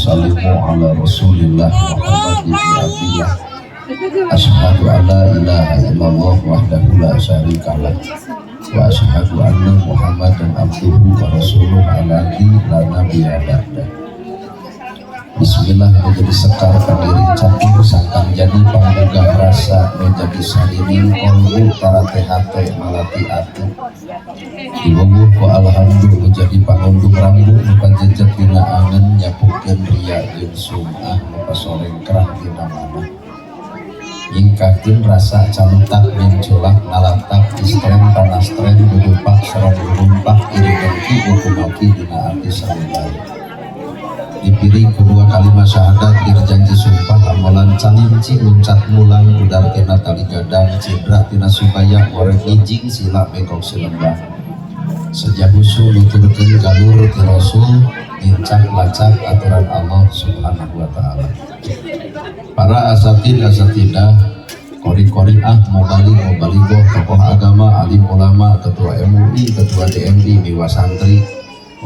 usallimu ala Rasulillah Muhammad ibn Abdillah. Asyhadu an la ilaha illallah wahdahu la syarikalah wa asyhadu anna Muhammadan abduhu wa rasuluh alladzi la nabiyya ba'da. Bismillah, menjadi sekar pangiring catur sangkan jadi pamugah rasa, menjadi salining kolbu tarate hate malati ati diwuwuh ku alhamdulillah, menjadi pangundung rambu nu pajejet dina angen, nyapukeun ria jeung sum'ah nu pasolengkrah dina manah, nyingkahkeun rasa calutak minculak nalatak istren panastren dudupak serong gurumpak iri dengki hukumaki dina ati salulai, dipiring kedua kalimat syahadat janji sumpah amalan calinci luncat mulang udar tina tali gadang cidra tina supaya goreng ngijing sila bengkok silembang sejak usul nuturkeun galur ti Rasul, nincak lacak aturan Allah Subhanahu wa Ta'ala. Para asatid asatidah, kori koriah, mubalig mubaligoh, tokoh agama, alim ulama, ketua MUI, ketua DMI, miwa santri,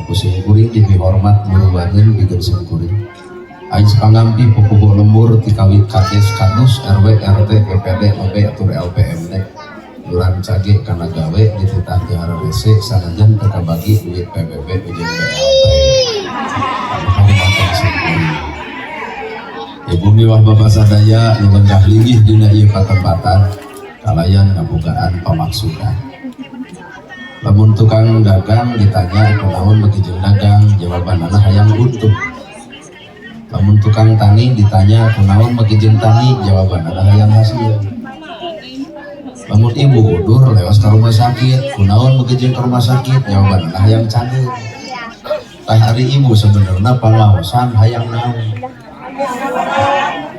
ku simkuring dipihormat murubanin bikin simkuring. Ais pangampi pupuhu lembur tikawit kades kadus RW RT PPD LB atur LPMD Duran cage kana gawe dititah ti hararese sanajan teu kabagi duit PBB jeung BLT. Hormatan simkuring. Ibu miwah bapak sadaya nu lenggah linggih dina ieu patempatan kalayan ngabogaan pamaksudan. Lamun tukang dagang ditanya kunaon beuki jeung dagang, jawabanana hayang untung. Lamun tukang tani ditanya kunaon beuki jeung tani, jawabanana hayang hasil. Lamun ibu udur lewas ke rumah sakit, kunaon beuki jeung ke rumah sakit, jawabanana hayang cageur. Tah, ari ibu sebenarnya pangaosan hayang naon?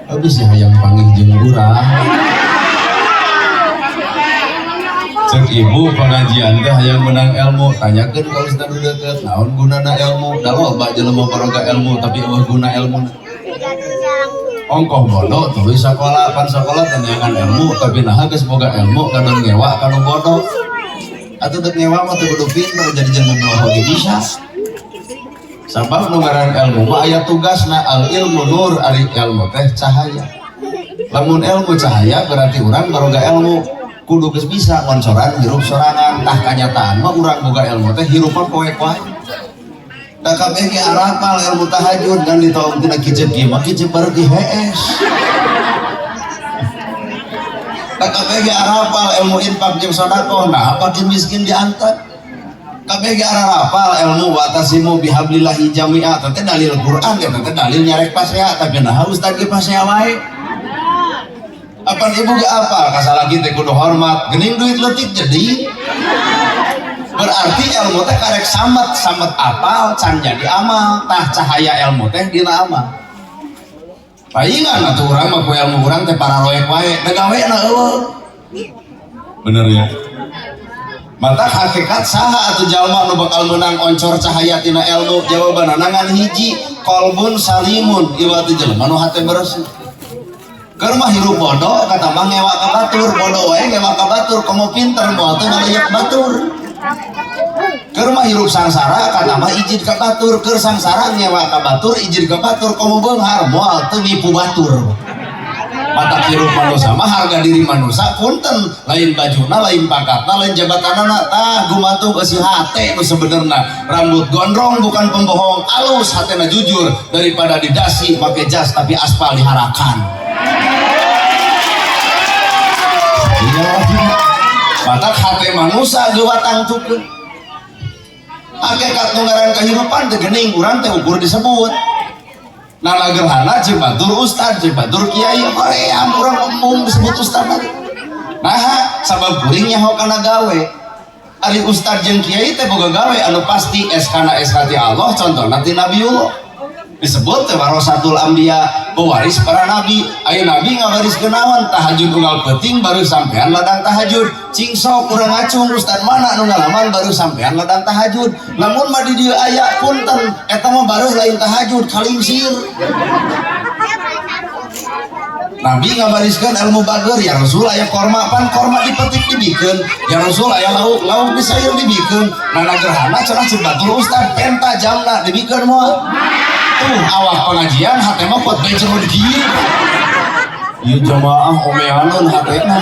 Habis ya hayang panggih jeung urang. Cek ibu pengajian teh hayang menang ilmu, tanyakeun ka ustad nu deukeut, naon gunana ilmu? Da loba jelema baroga ilmu tapi euweuh guna ilmu. Ongkoh bodoh tuluy sakola, pan sakola teh neangan ilmu, tapi naha geus boga ilmu kadon ngewa ka nu bodoh? Atuh dek ngewa mah teu kudu pinter, jadi jelema bodoh ge bisa. Sabab nu ngaran ilmu mah aya tugasna, al ilmu nur, ari ilmu teh cahaya. Lamun ilmu cahaya berarti urang baroga ilmu kudu geus bisa ngoncoran hirup sorangan. Tah, kanyataan mah urang boga ilmu teh hirup mah poek wae. Da kabeh ge arapal ilmu tahajud, kan ditaung tina kijep kieu mah kijep baru ki hees. Da kabeh ge arapal ilmu infak jeung sedekah, nah apa miskin diantar? Kabeh ge arapal ilmu watasimu bihablillahi jami'a, teh dalil Quran ya, teh dalil nyarek pasea, tapi nah ustad ge pasea wae. Apan ibu ge apa kasalaki teh kudu hormat, geuning duit leutik, jadi berarti ilmu teh karek samet samet apal can jadi amal. Tah, cahaya ilmu teh dina amal. Paingan atuh urang mah ku ilmu urang teh pararoek wae da gawena euweuh. Bener ya? Mata hakikat saha atuh jalma nu bakal menang oncor cahaya tina ilmu? Jawabanana ngan hiji, kolbun salimun, ieu teh jelema nu hate bersih. Keur mah hirup bodoh kata mah ngewa ka batur, bodoh wae ngewa ka batur, komo pinter moal teu ngaleyak batur. Keur mah hirup sangsara kata mah ijid ka batur, keur sangsara ngewa ka batur, ijid ka batur, komo beunghar moal teu nipu batur. Mata hirup manusia mah harga diri manusia punten lain bajuna, lain pangkatna, lain jabatanana. Tah, gumantung eusi hate nu sebenarna. Rambut gondrong bukan pembohong, alus hatena jujur daripada didasi make jas tapi aspal diharakan. Iya, mata hate manusia geuwat tangtukeun. Hakikat nu ngaran kehidupan teh geuning urang teh ukur disebut. Nana gerhana jeung batur ustad jeung batur kiai, hoream urang umum disebut ustad. Nah, sabab kuring nyaho kana gawe. Ari ustad jeung kiai teh boga gawe anu pasti SK na SK ti Allah, contohna ti Nabiullah disebut teh warasatul anbiya, pewaris para nabi. Ayo, nabi ngawariskeun naon? Tahajud unggal peuting baru sampean ladang tahajud. Cing sok kurang ngacung, ustad mana nu ngalaman baru sampean ladang tahajud? Lamun mah di dieu aya, punten, eta mah baru lain tahajud, kalingsir. Nabi ngawariskeun ilmu bager, ya Rasul aya korma, pan korma dipetik dibikeun, ya Rasul aya lauk, lauk disayur dibikeun. Nana gerhana cenah cek batur ustad penta jamna dibikeun moal. Tuh, awak pengajian, hate mah kuat bae cenah kieu. Ieu jamaah omeaneun hatena.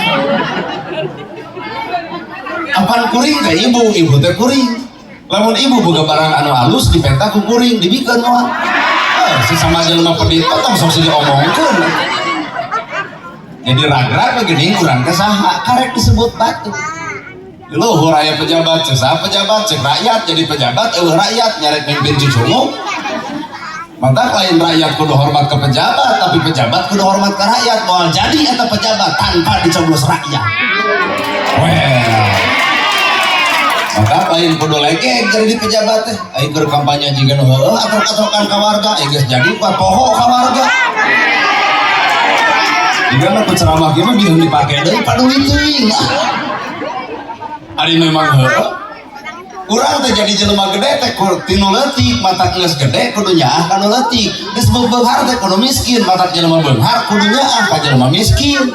Apan kuring ka ibu, ibu teh kuring. Lamun ibu boga barang anu alus dipenta ku kuring, dibikeun moal. Ah, sesama jelema pedit tong sok diomongkeun. Jadi ragrag geuning urang teh saha, karek disebut batu. Di luhur aya pejabat, cek saha pejabat, cek rakyat, jadi pejabat euweuh rakyat nyarek mimpin cucunguk. Maka lain rakyat kudu hormat ke pejabat, tapi pejabat kudu hormat ke rakyat. Moal jadi eta pejabat tanpa dicoblos rakyat. Well. Maka lain kudu legeg jadi pejabat teh. Aing keur kampanye jiga nu heueuh atrok-atrokan ka warga, aing geus jadi poho ka warga. Jiga nu ceramah kieu mah bingung dipake deui, paduli teuing. Ari memang heueuh. Urang teh jadi jelema gede teh tinu leutik, matak geus gede kudu nyaah ka nu leutik. Geus beunghar teh kudu miskin, matak jelema beunghar kudu nyaah ka jelema miskin.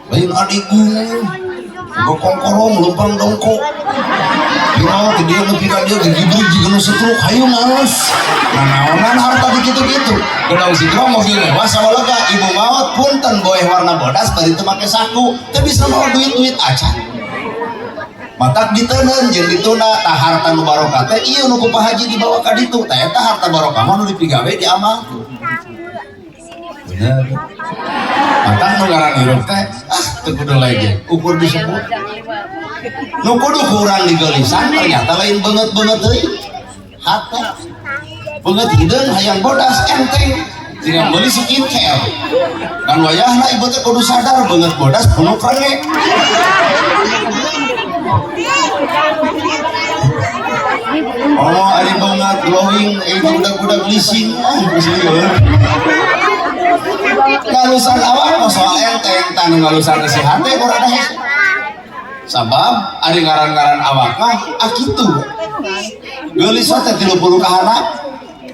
Lain adigung. Boga kongkorong lempang dongkok. Viral ke dia nepi ka dia gigibrik jiga nu setruk, hayu males. Nah, naonan harta di kitu-kitu. Gedong sigrong mobil mewah sawalega, ibu maot punten boeh warna bodas bari teu make saku, teu bisa mawa duit-duit acan. Matak diteundeun jeung ditunda tah harta nu barokah teh ieu nu ku Pak Haji dibawa ka ditu, tah eta harta barokah mah nu dipigawe diamalkeun. Bener. Matak nu ngaran hirup teh ah teu kudu legeg, ukur disebut. Nu kudu kurang digeulisan ternyata lain beungeut-beungeut teuing. Hate. Beungeut hideung hayang bodas enteng. Tinggal meuli skincare. Kan wayahna ibu teh kudu sadar beungeut bodas punuk renge. Oh, ari beungeut glowing eh budak-budak leasing ah geus lieur. Ngalusan awak mah soal enteng, tah nu ngalusan isi hate ku rada hese. Sabab ari ngaran-ngaran awak mah ah kitu. Geulis teh 30 kahana,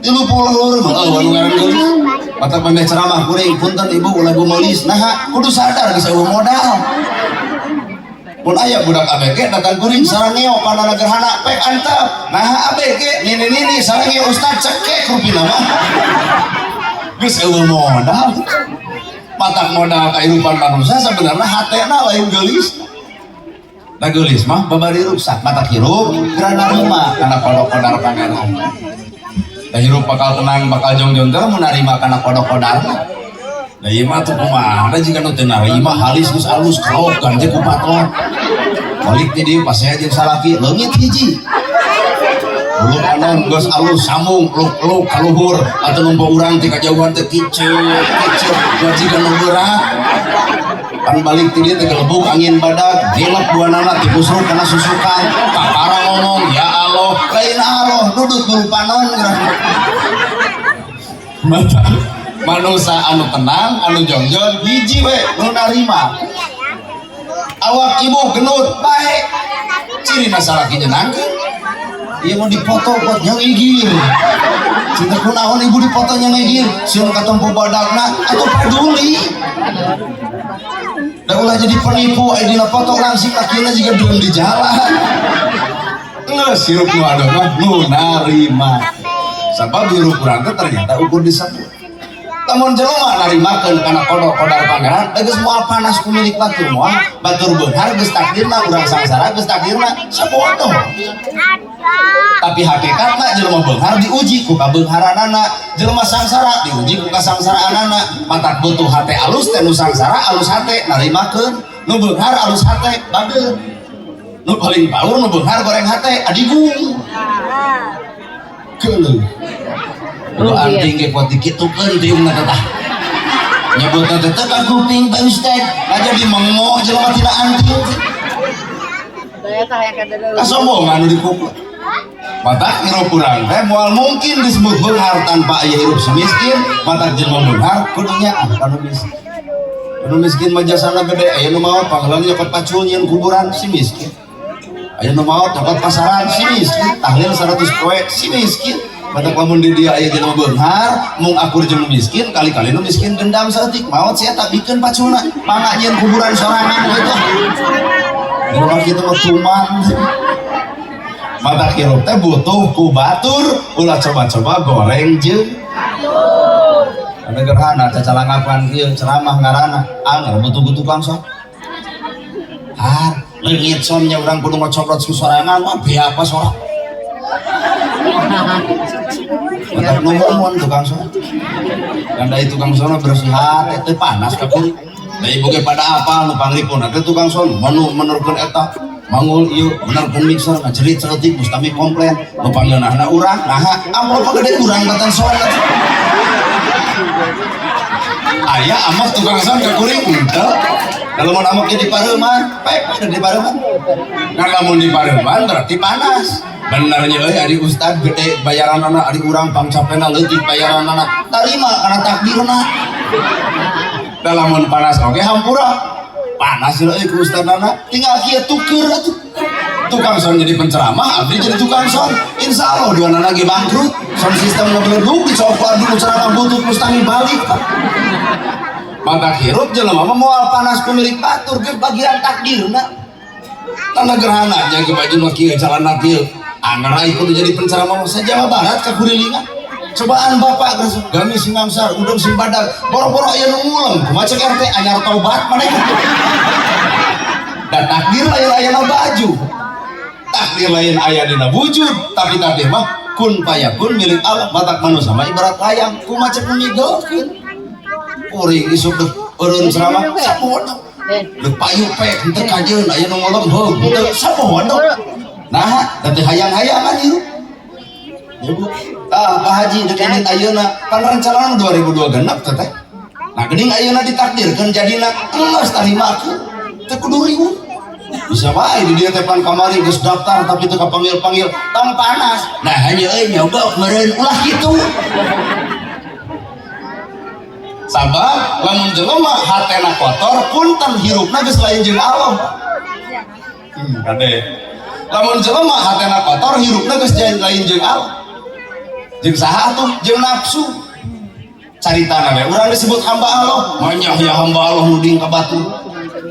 30 leureum heueuh nu ngaran geulis. Matak pameh ceramah kuring punten ibu ulah gumeulis, naha kudu sadar geus euweuh modal. Pun aya budak ABG datang kuring sarangeo panana gerhana pek antep. Naha ABG nini-nini sarangeo ustad cekek rupina mah. Geus euweuh modal. Matak modal kehidupan manusia sebenarnya hatena lain geulis. Da geulis mah babari rusak, matak hirup geura narima kana kodok kodar Pangeran. Da hirup bakal tenang, bakal jongjon teh mun narima kana kodok kodarna. Da ieu mah tuh kumaha da jiga nu teu narima halis geus alus krok kan teh ku patlor. Balik ti dieu pasea jeung salaki leungit hiji. Bulu anon geus alus sambung luk-luk kaluhur atuh numpa urang ti kajauhan teh kiceu kiceu jiga nu berat. Pan balik ti dieu teh gelebug angin badag gelap duanana tikusruk kana susukan kakara ngomong ya Allah lain Allah dudut bulu panon geura. Mata manusia anu tenang anu jongjon hiji we nu narima. Awak ibu genut bae ciri salaki nyenangkeun. Ieu mau dipoto buat nyang igir. Cinta kunaon ibu dipoto nyang igir, sieun katempo badagna atau paduli. Da ulah jadi penipu aya dina foto langsung lakina jiga diem di jalan. Geus hirup nu ado mah nu narima. Sabab hirup urang teh ternyata ukur disebut. Lamun jelema narimakeun kana kodok kodar Pangeran, da geus moal panas ku milik batur moal, batur beunghar geus takdirna, urang sangsara geus takdirna, sabodoh. Tapi hakikatna jelema beunghar diuji ku kabeungharanana, jelema sangsara diuji ku kasangsaraanana. Matak butuh hate alus teh nu sangsara alus hate narimakeun, nu beunghar alus hate bageur. Nu paling paur nu beunghar goreng hate adigung. Keuleuh. Lu anting ge kuat dikitukeun tiungna teh tah. Nyebutna teh teu ka kuping Pak Ustad, ngaja dimengo jelema tina anting. Kasombongan nu dikukur. Matak hirup urang teh moal mungkin disebut beunghar tanpa aya hirup si miskin, matak jelema beunghar kudu nyaah ka nu miskin. Nu miskin mah jasana gede, aya nu maot pangheulana nyokot pacul nyieun kuburan si miskin. Aya nu maot nyokot pasaran si miskin, tahlil 100 poe si miskin. Matak lamun di dia aya jelema beunghar, mung akur jeung nu miskin, kali-kali nu miskin dendam saeutik, maot si eta bikeun paculna, mangga nyieun kuburan sorangan gitu. Jelema kitu mah tuman. Mata hirup teh butuh ku batur, ulah coba-coba goreng jeung ada gerhana cacalangapan kieu ceramah ngaranna anger butuh-butuh tukang sound. Ah, leungit soundnya, urang kudu ngocoprot ku sorangan mah bea apa sorak. Mantap nuhun tukang sound. Dan dari tukang sound bersih hati teh panas ka kuring. Da ibu ge pada apa nu pangripun teh tukang sound manu menerkeun eta manggul ieu menerkeun mixer ngajerit saeutik mustami komplain nu panggeunahna urang, naha amplop gede urang batan sound atuh. Aya amak tukang sound ka kuring henteu. Kalau mau amaknya di pareuman, pek di pareuman. Kan lamun di pareuman berarti panas. Benernya euy, ari ustad gede bayaranana, ari urang pangcapena leutik bayaranana. Tarima karena takdirna. Da lamun panas oge hampura. Panas euy ku ustadna, tinggal kieu tuker atuh. Tukang sound jadi penceramah, abdi jadi tukang sound. Insya Allah dua nana ge bangkrut. Sound system ngebeledug dicopot dulu ceramah butut mustami balik. Maka hirup jelema mah moal panas pemilik batur ge bagian takdirna. Tanda gerhana jaga baju nu kieu calana kieu. Anger ai kudu jadi penceramah mah Jawa Barat ka kurilingan. Cobaan bapak geus gami sing ngangsar, udang sing badag, boro-boro aya nu nguleng, kumaha cek RT anyar tobat maneh. Da takdir lain aya na baju. Takdir lain aya dina wujud, tapi takdir mah kun payakun milik Allah. Matak manusia mah ibarat layang, kumaha cek nu migelkeun. Kuring isuk deh eureun ceramah sapodo. Deuk payu pek henteu kajeun aya nu ngolem heug henteu sapodo. Nah, teh hayang-hayangan hirup. Ya Bu, ah Pak Haji dek ini ayeuna pan rencanana 2002 genep teh teh. Nah, geuning ayeuna ditakdirkeun jadina geus tarimakeun. Teu kudu riweuh. Bisa wae di dieu teh pan kamari geus daftar tapi teu kapanggil-panggil, tong panas. Nah, hanya euy nyogok meureun ulah kitu. Sabab lamun jelema hatena kotor punten hirupna geus lain jeung Allah. Kade. Lamun jelema hatena kotor hirupna geus lain jeung Allah. Jeung saha atuh? Jeung nafsu. Caritana we urang disebut hamba Allah, manyah ya hamba Allah nuding ka batur.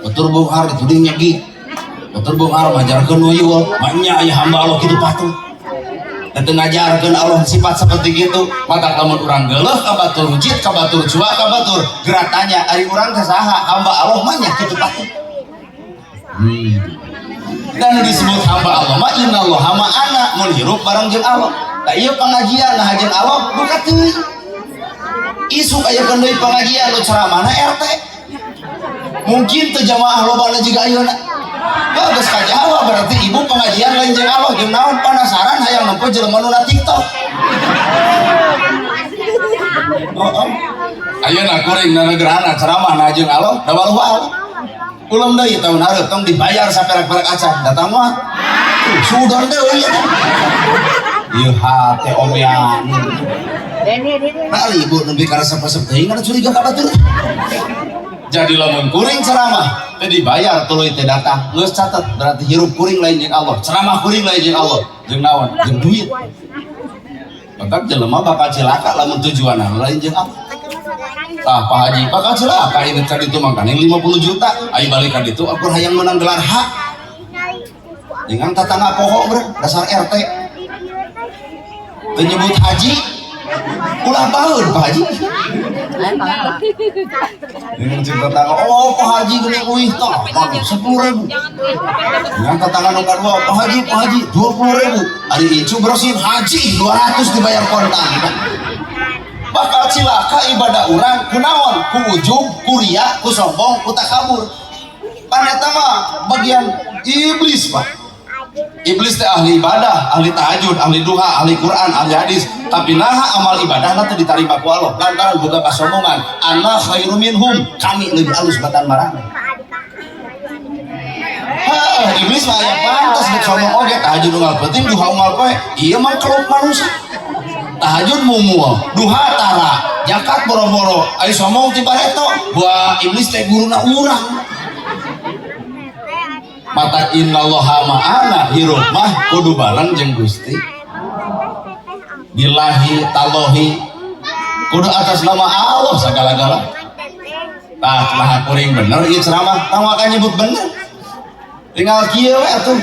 Batur beunghar dituding nyegi. Batur beunghar majarkeun nuyul, manyah ya hamba Allah kitu patuh. Dan teu ngajarkeun Allah sifat seperti gitu. Maka lamun urang geuleuh ka batur, hujit ka batur, cuak ka batur, geura tanya ari urang teh saha? Hamba Allah manyah kitu patuh. Dan disebut hamba Allah mah innallaha ma'ana, mun hirup bareng jeung Allah. Tah ieu pengajian nah jeung Allah buka teuing. Isuk aya deui pengajian nu ceramahna RT. Mungkin teu jamaah lobana jiga ayeuna. Heuh geus kajawa berarti ibu pengajian lain jeung Allah jeung naon, penasaran hayang nempo jelema nu na TikTok. Oh, oh. Ayeuna kuring na negerana ceramah na jeung Allah da wallahu a'lam. Ulem deui tahun hareup tong dibayar saperak-perak acan datang mah. Sudan deui eta. Ieu hate omean. Nah, ibu nembe ka resep-resep teuing ada curiga ka batur. Jadi lamun kuring ceramah teu dibayar tuluy teu datang, geus catet berarti hirup kuring lain jeung Allah, ceramah kuring lain jeung Allah, jeung naon? Jeung duit. Maka jelema bakal cilaka lamun tujuanna lain jeung Allah. Tah Pak Haji bakal cilaka ini ka ditu mangkaning 50 juta, ayo balik ka ditu akur hayang menang gelar hak. Dengan tatangga poho bre, dasar RT. Teu nyebut haji, ulah baeun Pak Haji. Dengan cek tetangga, oh Pak Haji geuning uih tah, 10.000. Dengan tetangga nu kadua, Pak Haji, Pak Haji 20.000. Ari incu bersin haji 200 dibayar kontan. Bakal cilaka ibadah urang kunaon? Ku ujub, ku ria, ku sombong, ku takabur. Pan eta mah bagian iblis, Pak. Iblis teh ahli ibadah, ahli tahajud, ahli duha, ahli Quran, ahli hadis. Tapi naha amal ibadah teh diterima ku Allah lantaran boga kasombongan. Ana khairu minhum, kami lebih alus batan maraneh. Hah, iblis mah aya pantas dek sombong oge tahajud unggal penting duha unggal poe. Ieu mah kelup manusia. Tahajud mumul, duha tara, zakat boro-boro, ari sombong ti bareto, buah iblis teh guruna urang. Mata innallaha ma'ana hirup mah kudu bareng jeung Gusti. Billahi tallahi kudu atas nama Allah segala-gala. Tah lah kuring bener ieu ceramah, tah akan nyebut bener. Tinggal kieu we atuh.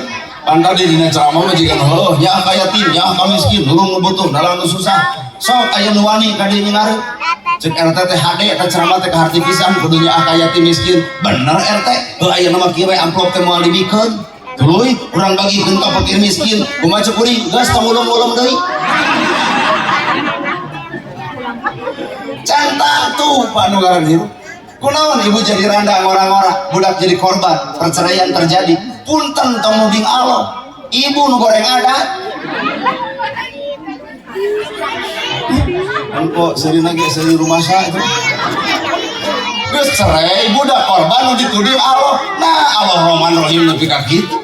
Pan tadi dina ceramah mah jiga heuh nyaah ka yatim, nyaah ka miskin, nulung nu butuh, nalang nu susah. Sok aya nu wani ka dieu nyingareup. Cek RT teh hade eta ceramah teh kaharti pisan kudu nyaah ka yatim miskin. Bener RT, heuh ayeuna mah kieu we amplop teh moal dibikeun. Tuluy urang bagikeun ka fakir miskin. Kumaha cek kuring, geus tong ulum-ulum deui. Cantang tuh Pak nu ngaran hirup. Kunaon ibu jadi randa ngora-ngora, budak jadi korban, perceraian terjadi. Punten tong nuding Allah, ibu nu goreng adat. Engko seurina ge seuri rumasa itu. Geus cerai budak korban nu dituding Allah. Nah, Allah Rahman Rahim nepi ka kitu.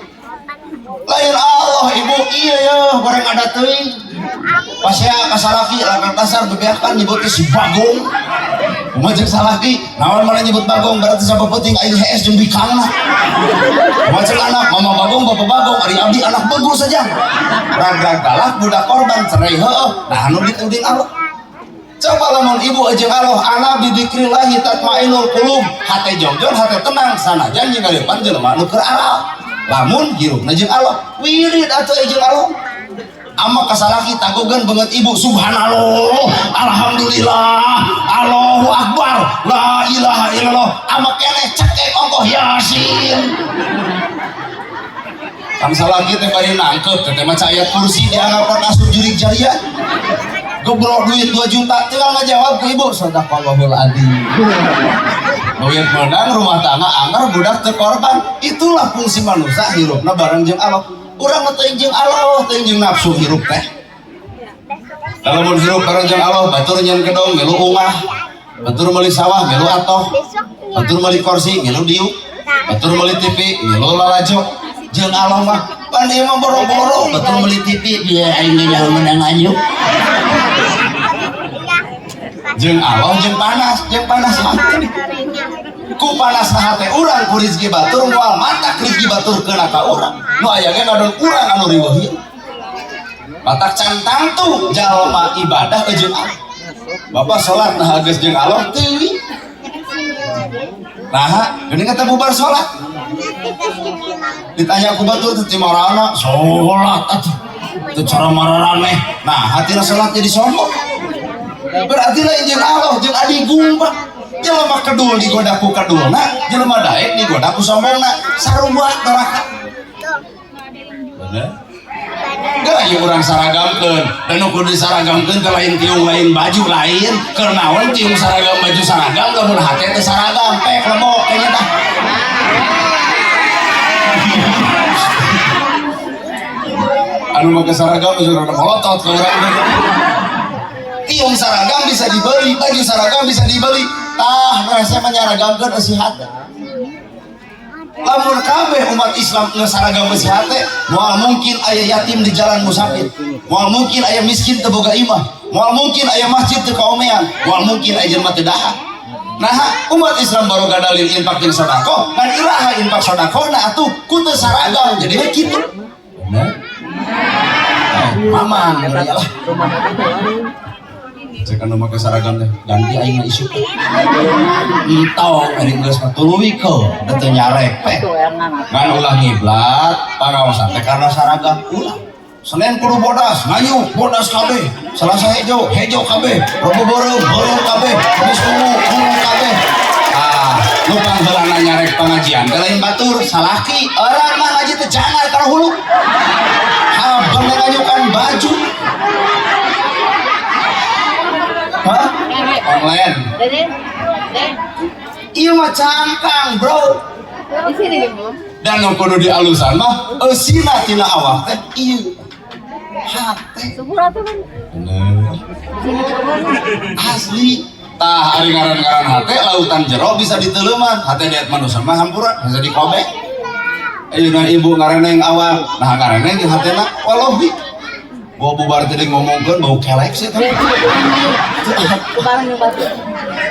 Lain Allah ibu iya ya goreng adat teuing. Pasea ka salaki langkah kasar bebeakan nyebut si Bagong. Kumaha jeung salaki, naon mana nyebut Bagong berarti sabapeting aing hees jeung bikangna. Kumaha jeung anak, mama Bagong, bapak Bagong, ari abdi anak begu saja. Rag-rag talak budak korban cerai heueuh, nah anu dituding Allah. Coba lamun ibu jeung Allah ana bidzikrillahi tatmainul qulub, hate jongjon, hate tenang sanajan jeung ngarepan jelema nu keur aral. Lamun hirupna jeung Allah, wirid atuh jeung Allah. Ama kasalaki tagogan banget ibu subhanallah alhamdulillah Allahu akbar la ilaha illallah ama keneh cekek ongkoh yasin kan salaki teh bari nangkep teh maca ayat kursi dianggap asup jurik jariah gebrok duit 2 juta tinggal ngajawab ke ibu sadaqallahul adzim. Duit menang rumah tangga anggar budak teu korban. Itulah fungsi manusia hirupna bareng jeung Allah. Urang mah teuing jeung Allah, teuing jeung nafsu hirup teh. Kalau mun hirup bareng jeung Allah, batur nyeun gedong milu ungah, batur meuli sawah milu atoh, batur meuli kursi milu diuk, batur meuli TV milu lalajo. Jeung Allah mah pan ieu mah boro-boro batur meuli TV bieu aing ge nyaho meunang anjuk. Jeung Allah jeung panas hate. Ku panas hate urang ku rezeki batur moal matak rezeki batur keuna ka urang. Nu aya ge ngadon urang anu riweuh ieu. Matak cantang tuh jalma ibadah jeung Allah. Bapak salat nah geus jeung Allah teuing. Nah, geuning kata bubar salat. Ditanya ku batur teh ti marana salat atuh. Teu cara mararaneh. Nah, hatina salat jadi sombong. Berarti lain jeung Allah jeung adigung Pak. Jelema kedul digoda ku kedulna, jelema daek digoda ku sombongna, sarua neraka. Bener? Geus ieu urang saragamkeun, dan nu kudu disaragamkeun teh lain tiung lain baju lain, keur naon tiung saragam baju saragam lamun hate teh saragam pek lebok kayaknya tah. Anu make saragam geus rada molotot ka urang. Tiung saragam bisa dibeli, baju saragam bisa dibeli. Tah, rasa menyaragamkeun eusi hate. Lamun kabeh umat Islam geus saragam eusi hate, moal mungkin aya yatim di jalan musafir, moal mungkin aya miskin teu boga imah, moal mungkin aya masjid teu kaomean, moal mungkin aya jelema teu dahar. Nah, umat Islam baroga dalil infak jeung sedekah, ngan iraha infak sedekahna atuh ku teu saragam, jadi we kitu. Bener? Mamang lah. Cek anu make saragam teh ganti aing isuk. Entong ari geus mah tuluy ke da teu nyarek pe. Ngan ulah ngiblat pangaosan teh karena saragam ulah. Senin kudu bodas, nganyuk bodas kabeh. Selasa hejo, hejo kabeh. Rebo beureum, beureum kabeh. Kamis ungu, ungu kabeh. Ah, nu pangheulana nyarek pangajian teh lain batur, salaki. Orang mah ngaji teh jangan kana hulu. Habang nganyukan baju. Hah? Online. Iya mah cangkang, bro. Dan nu kudu dialusan mah eusina tina awak teh ieu. Hate. Bener. Asli. Tah ari ngaran-ngaran hate lautan jero bisa diteuleuman. Hate diet manusia mah hampura bisa dikobek. Ayeuna ibu ngareneng awak, nah ngareneng jeung hatena walohi. Bawa bubar tadi ngomongkeun bau kelek sih teh.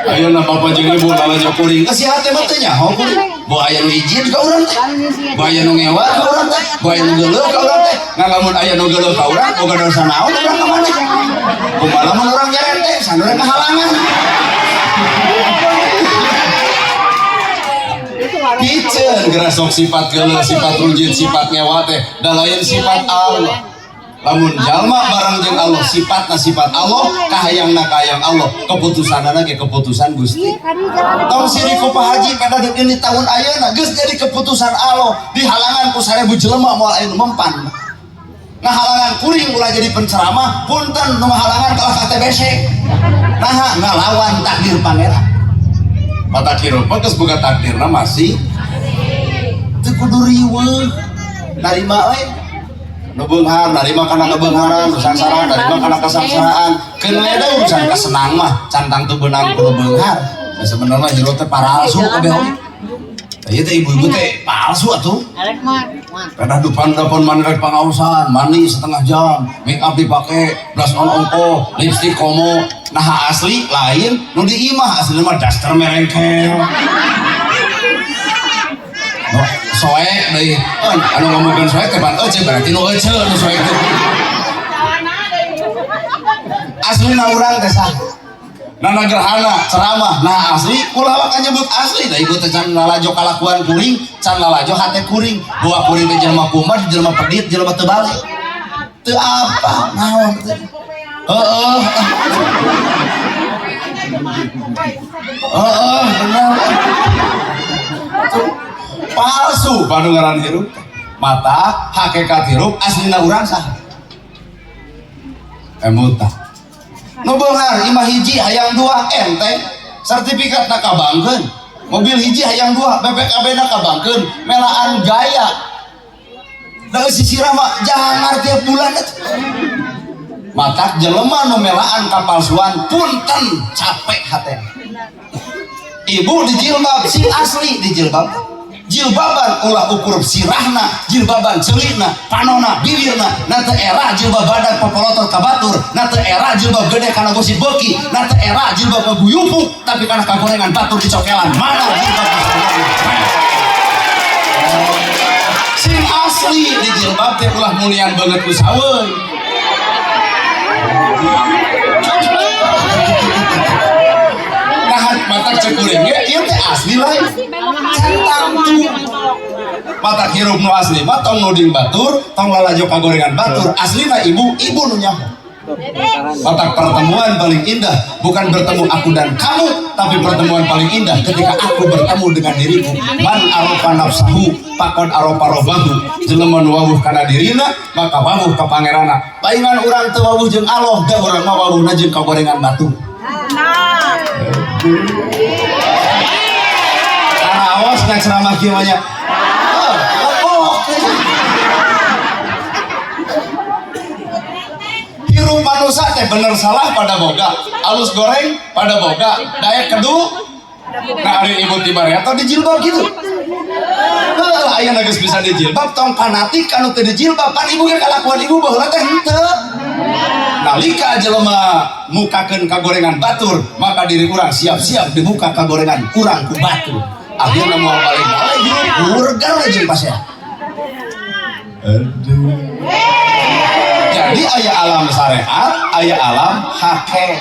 Ayeuna bapak jeung ibu lalajo kuring, si hate mah teu nyaho kuring. Bawa aya nu izin ka urang teh. Bawa aya nu ngewa ka urang teh. Bawa aya nu geuleuh ka urang teh. Ngan lamun aya nu geuleuh ka urang boga dosa naon urang ka maneh. Kumaha lamun urang nyeret teh saneurang ngahalangan. Piceun geura sok sifat geuleuh, sifat rujit, sifat ngewa teh da lain sifat Allah. Lamun jalma bareng jeung Allah, sifatna sifat Allah, kahayangna kahayang Allah, keputusanna ge keputusan Gusti. Tong sirik ku Pak Haji pada deuk ini tahun ayeuna geus jadi keputusan Allah, dihalangan ku 1000 jelema moal aya nu mempan. Ngahalangan kuring ulah jadi penceramah, punten nu ngahalangan kalah ka TBC. Naha ngalawan takdir Pangeran. Mata hirup mah geus boga takdirna masih teu kudu riweuh, narima we. Nu beunghar narima kana kebeungharan, nu sangsara narima kana kesangsaraan. Keun we da urusan kasenang mah can tangtu beunang ku nu beunghar. Da sebenarnya hirup teh palsu kabeh oge. Tah ieu teh ibu-ibu teh palsu atuh. Kada depan-depan mandi rek pangaosan, mandi setengah jam, make up dipake, blush on ongko, lipstick komo, nah asli lain, nu di imah asli mah daster merengkel. No, soek deui. Anu ngomongkeun soek teh pan euceu berarti nu euceu nu soek teh. Aslina urang teh sah. Nana gerhana ceramah, nah asli ulah waka nyebut asli da ibu teh can lalajo kalakuan kuring, can lalajo hate kuring. Buah kuring teh jelema kumat, jelema pedit, jelema teu balik. Teu apa naon teh. Heeh. Heeh, bener. Tuh, palsu panu ngaran hirup. Mata hakikat hirup aslina urang saha? Emuta. Nu beunghar imah hiji hayang dua enteng, sertifikat na kabangkeun. Mobil hiji hayang dua, BPKB na kabangkeun, melaan gaya. Da sisirah mah jangar tiap bulan atuh. Matak jelema nu melaan kapalsuan punten capek hate. Ibu dijilbab sing asli dijilbab. Jilbaban ulah ukur sirahna, jilbaban ceulina, panona, bibirna, na teu era jilbab badan popolotor ka batur, na teu era jilbab gede kana gosip beuki, na teu era jilbab ngaguyupuk tapi kana kagorengan batur dicokelan. Mana jilbab sing asli di jilbab teh ulah mulian banget ku saweuy. Nah, matak cek kuring ge ieu teh asli lain. Can tangtu. Matak hirup nu asli mah tong nuding batur, tong lalajo kagorengan batur. Aslina ibu, ibu nu nyaho. Matak pertemuan paling indah bukan bertemu aku dan kamu, tapi pertemuan paling indah ketika aku bertemu dengan diriku. Man arofa nafsahu faqad arofa robbahu. Jelema nu wawuh kana dirina maka wawuh ka pangeranna. Paingan urang teu wawuh jeung Allah, da urang mah wawuhna jeung kagorengan batur. Karaos nya ceramah kieu mah nya. Oh, hirup manusia teh bener salah pada boga, alus goreng pada boga, daek kedu. Nah ari ibu tiba atau dijilbab gitu. Heuh, aya geus bisa dijilbab tong fanatik anu teu dijilbab, pan ibu ge kalakuan ibu baheula teh henteu. Nalika jelema mukakeun kagorengan batur, maka diri urang siap-siap dibuka kagorengan kurang ku batur. Akhirna moal balik-balik hirup hurgar we jeung pasea. Aduh. Jadi aya alam syariat, aya alam hakikat.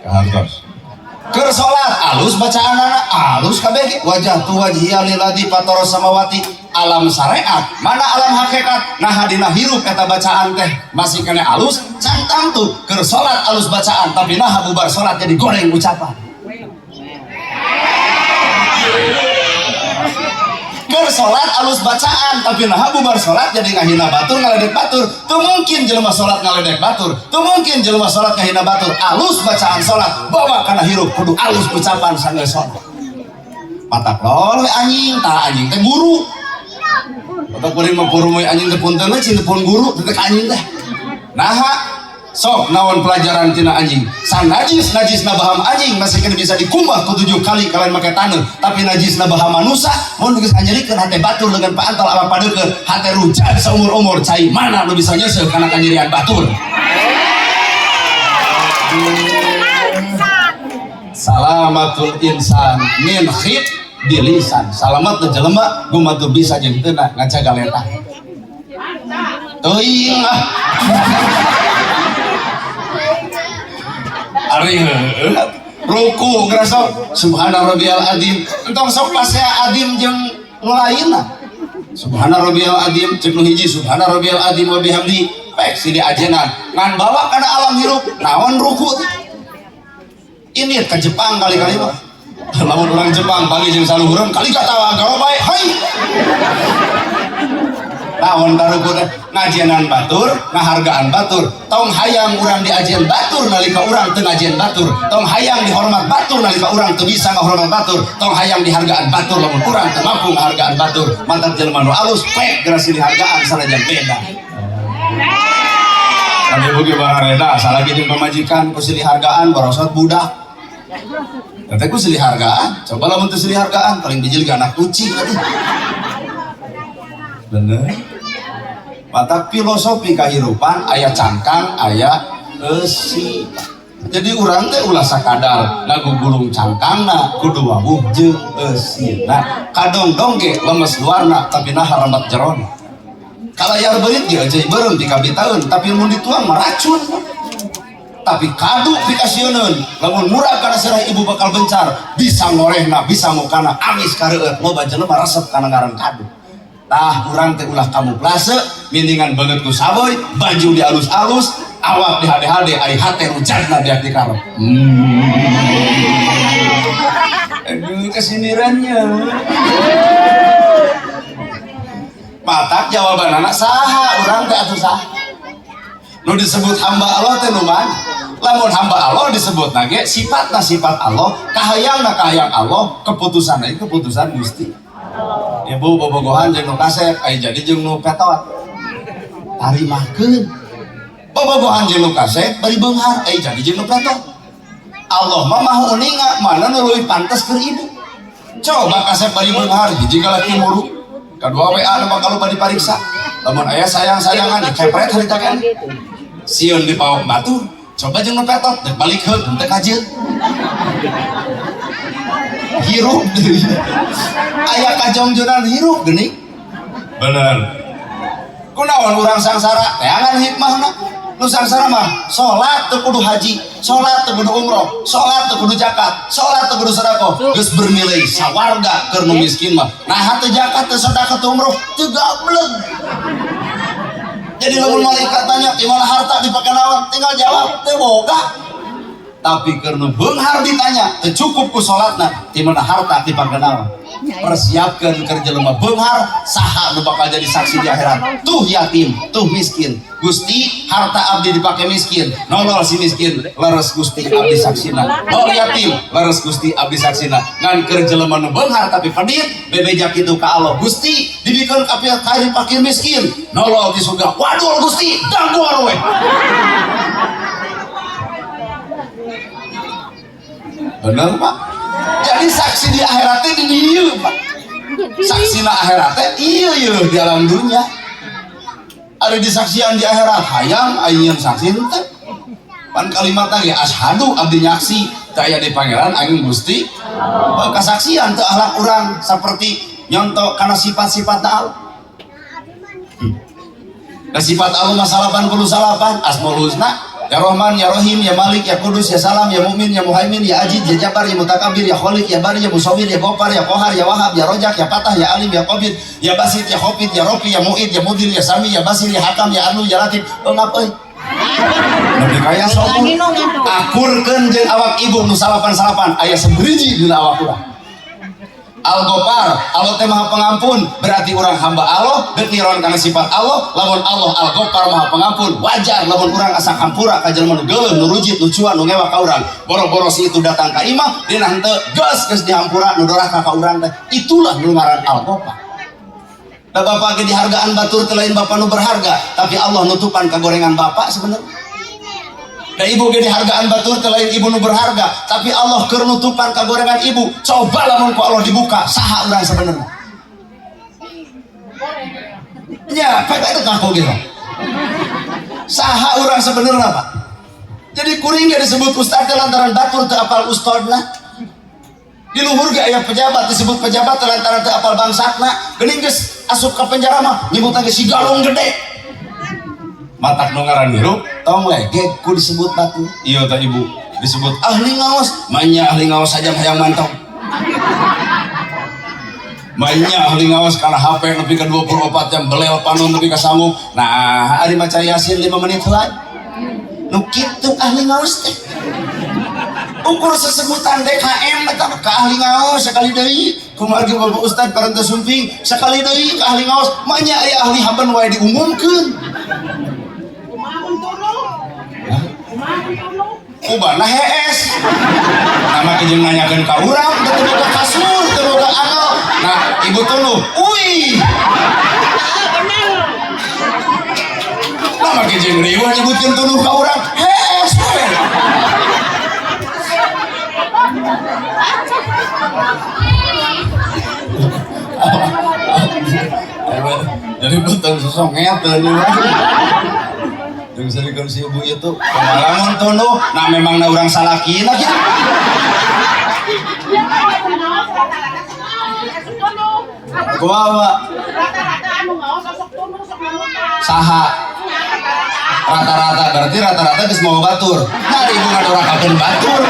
Kahartos. Keur salat alus bacaanana, alus kabeh wajah tu wajhiya lilladzi fatara samawati. Alam syariat, mana alam hakikat? Nah dina hirup eta bacaan teh masih kena alus, can tangtu keur salat alus bacaan, tapi nah bubar salat jadi goreng ucapan. Keur salat alus bacaan, tapi nah bubar salat jadi ngahina batur, ngaledek batur. Teu mungkin jelema salat ngaledek batur, teu mungkin jelema salat ngahina batur. Alus bacaan salat, bawa kana hirup kudu alus ucapan sanggeus salat. Matak lol we anjing, tah anjing teh guru. Matak kuring mah purumuy anjing teh punten we cing teh pun guru teh anjing teh. Naha sok naon pelajaran tina anjing? San najis najisna baham anjing masih kena bisa dikumbah ku 7 kali kalian make taneuh, tapi najisna baham manusa mun geus nganyerikeun hate batur dengan paantal awak padeukeur, hate rujat saumur-umur cai mana nu bisa nyeuseuh kana kanyerian batur. Salamatul insan min khid bilisan. Salamat teh jelema gumatu bisa jeung teu ngajaga letah. Teuing ah. Ari heueuh. Ruku ngerasa subhana rabbiyal azim, entong sok pasea adim jeung nu lainna. Subhana rabbiyal azim cek nu hiji, subhana rabbiyal azim wa bihamdi, baik si diajenan ngan bawa kana alam hirup naon ruku teh. Ini ke Jepang kali-kali mah. Lamun orang Jepang panggih jeung saluhureun kali katawa garobae hai. Naon karuku teh ngajenan batur, ngahargaan batur. Tong hayang urang diajen batur nalika urang teu ngajen batur. Tong hayang dihormat batur nalika urang teu bisa ngahormat batur. Tong hayang dihargaan batur lamun urang teu mampu ngahargaan batur. Mantap jelema nu alus pek geura dihargaan sanajan beda. Kan ibu ge barareda salagi jeung pamajikan ku silih hargaan borosot budak. Teh ku silih hargaan, coba lamun teu silih hargaan paling bijil ge anak kucing atuh. Bener. Mata filosofi kehidupan aya cangkang aya eusi. Jadi urang teh ulah sakadar ngagugulung cangkangna, kudu wawuh jeung eusina. Kadongdong ge lemes luarna tapi nah rambat jerona. Kalayar beurit ge euceuy beureum pikabitaeun tapi mun dituang mah racun. Tapi kadu pikasieuneun lamun murag kana sirah ibu bakal bencar, bisa ngorehna bisa mukana amis kareueut, loba jelema resep kana ngaran kadu. Tah urang teh ulah kamuflase, mendingan beungeut ku saboy, baju di alus-alus, awak di hade-hade, ari hate rujatna biak di karep. Aduh kesindirannya. Matak jawaban anak saha urang teh atuh saha. Nu disebut hamba Allah teh nu mana? Lamun hamba Allah disebut nage sifatna sifat Allah, kahayangna kahayang Allah, keputusanna keputusan Gusti. Ibu bobogohan jeung nu kasep, ai jadi jeung nu petot. Tarimakeun. Bobogohan jeung nu kasep bari beunghar, ai jadi jeung nu petot. Allah mah maha uninga mana nu leuwih pantes keur ibu. Coba kasep bari beunghar, hiji galaki muru. Kadua WA nu bakal loba dipariksa. Lamun aya sayang-sayangan dikepret harita kan. Sieun dipaok batur. Coba jeung nu petot, dek balik heug teu kajeun. Hirup deui. Aya kajongjonan hirup geuning. Bener. Kunaon urang sangsara? Teangan hikmahna. Nu sangsara mah salat teu kudu haji, salat teu kudu umroh, salat teu kudu zakat, salat teu kudu sedekah, geus bernilai sawarga keur nu miskin mah. Nah teu zakat, teu sedekah, teu umroh, teu gableg. Jadi lamun malaikat tanya di mana harta dipake naon, tinggal jawab teu boga. Tapi keur nu beunghar ditanya, teu cukup ku salatna, di mana harta dipake naon? Persiapkeun keur jelema beunghar, saha nu bakal jadi saksi di akhirat? Tuh yatim, tuh miskin. Gusti, harta abdi dipake miskin, nolol si miskin, leres Gusti abdi saksina. Nol yatim, leres Gusti abdi saksina. Ngan keur jelema nu beunghar tapi pedit, bebeja kitu ka Allah. Gusti, dibikeun ka fakir miskin, nolol di surga. Waduh Gusti, daguar we. Bener Pak. Jadi saksi di akhiratnya di dieu Pak. Saksi na akhiratnya iya iya di alam dunia. Ada disaksian di akhirat hayang ayeuna saksi teh. Pan kalimatna ge asyhadu abdi nyaksi teu aya di pangeran aing Gusti. Kasaksian teu akhlak urang seperti nyontok kana sifat-sifat Allah. Nah, sifat Allah mah 89 Asmaul Husna. Ya Rahman, Ya Rahim, Ya Malik, Ya Kudus, Ya Salam, Ya Mu'min, Ya Muhaimin, Ya Aziz, Ya Jabbar, Ya Mutakabir, Ya Khalik, Ya Bari, Ya Musawwir, Ya Ghaffar, Ya Qahar, Ya Wahhab, Ya Rojak, Ya Fatah, Ya Alim, Ya Qabir, Ya Basit, Ya Khafid, Ya Rafi, Ya Mu'id, Ya Mudil, Ya Sami, Ya Basir, Ya Hakam, Ya Adlu, Ya Latif. Engap euy. Lebih kaya sombong. Akurkeun jeung awak ibu nu salapan-salapan aya seberiji dina awak urang. Al-Ghaffar, Allah teh Maha Pengampun, berarti urang hamba Allah, deuk niron kana sifat Allah, lamun Allah Al-Ghaffar Maha Pengampun, wajar lamun urang asa hampura ka jelema nu geuleuh, nu rujit, nu cuan, nu ngewa ka urang. Boro-boro si itu datang ka imah, dina henteu geus geus dihampura nu doraka ka urang teh. Itulah nu ngaran Al-Ghaffar. Da bapak ge dihargaan batur teh lain bapak nu berharga, tapi Allah nutupan kagorengan bapak sebenarnya. Da ibu ge dihargaan batur teh lain ibu nu berharga, tapi Allah keur nutupan kagorengan ibu. Coba lamun ku Allah dibuka, saha urang sebenarnya? Nya, pek itu ngaku gitu. Saha urang sebenarnya, Pak? Jadi kuring ge disebut ustad teh lantaran batur teu apal ustadna. Di luhur ge aya pejabat disebut pejabat teh lantaran teu apal bangsatna. Geuning geus asup ka penjara mah nyebutna ge si galung gede. Matak nu ngaran hirup tong legeg ku disebut batu. Iya teh ibu. Disebut ahli ngaos, manya ahli ngaos saja hayang mantau. Banyak ahli ngaos karena HP lebih ke 24 jam belel panon lebih ke sanggup. Nah, ari maca Yasin 5 menit heula. Nu kitu ahli ngaos teh. Ukur sesebutan DKM eta ka ahli ngaos sekali deui, kumargi Bapak Ustad parantos sumping sekali deui ka ahli ngaos, manya aya ahli haben wae diumumkeun. Kubana hees. Nama jeung nanyakeun ka urang teu boga kasur, teu boga angel. Nah, ibu tuluh, uih. Nama jeung riweuh nyebutkeun tuluh ka urang, hees we. Jadi betul sosonget teu. Jeung serikeun si ibu itu, pengalaman tuluh, nah memang na urang salakina kitu. Kumaha? Rata-rata anu ngaos sok tuluh sok ngamutan. Saha? Rata-rata berarti rata-rata geus mawa batur. Nah, ibu ngadorakakeun batur.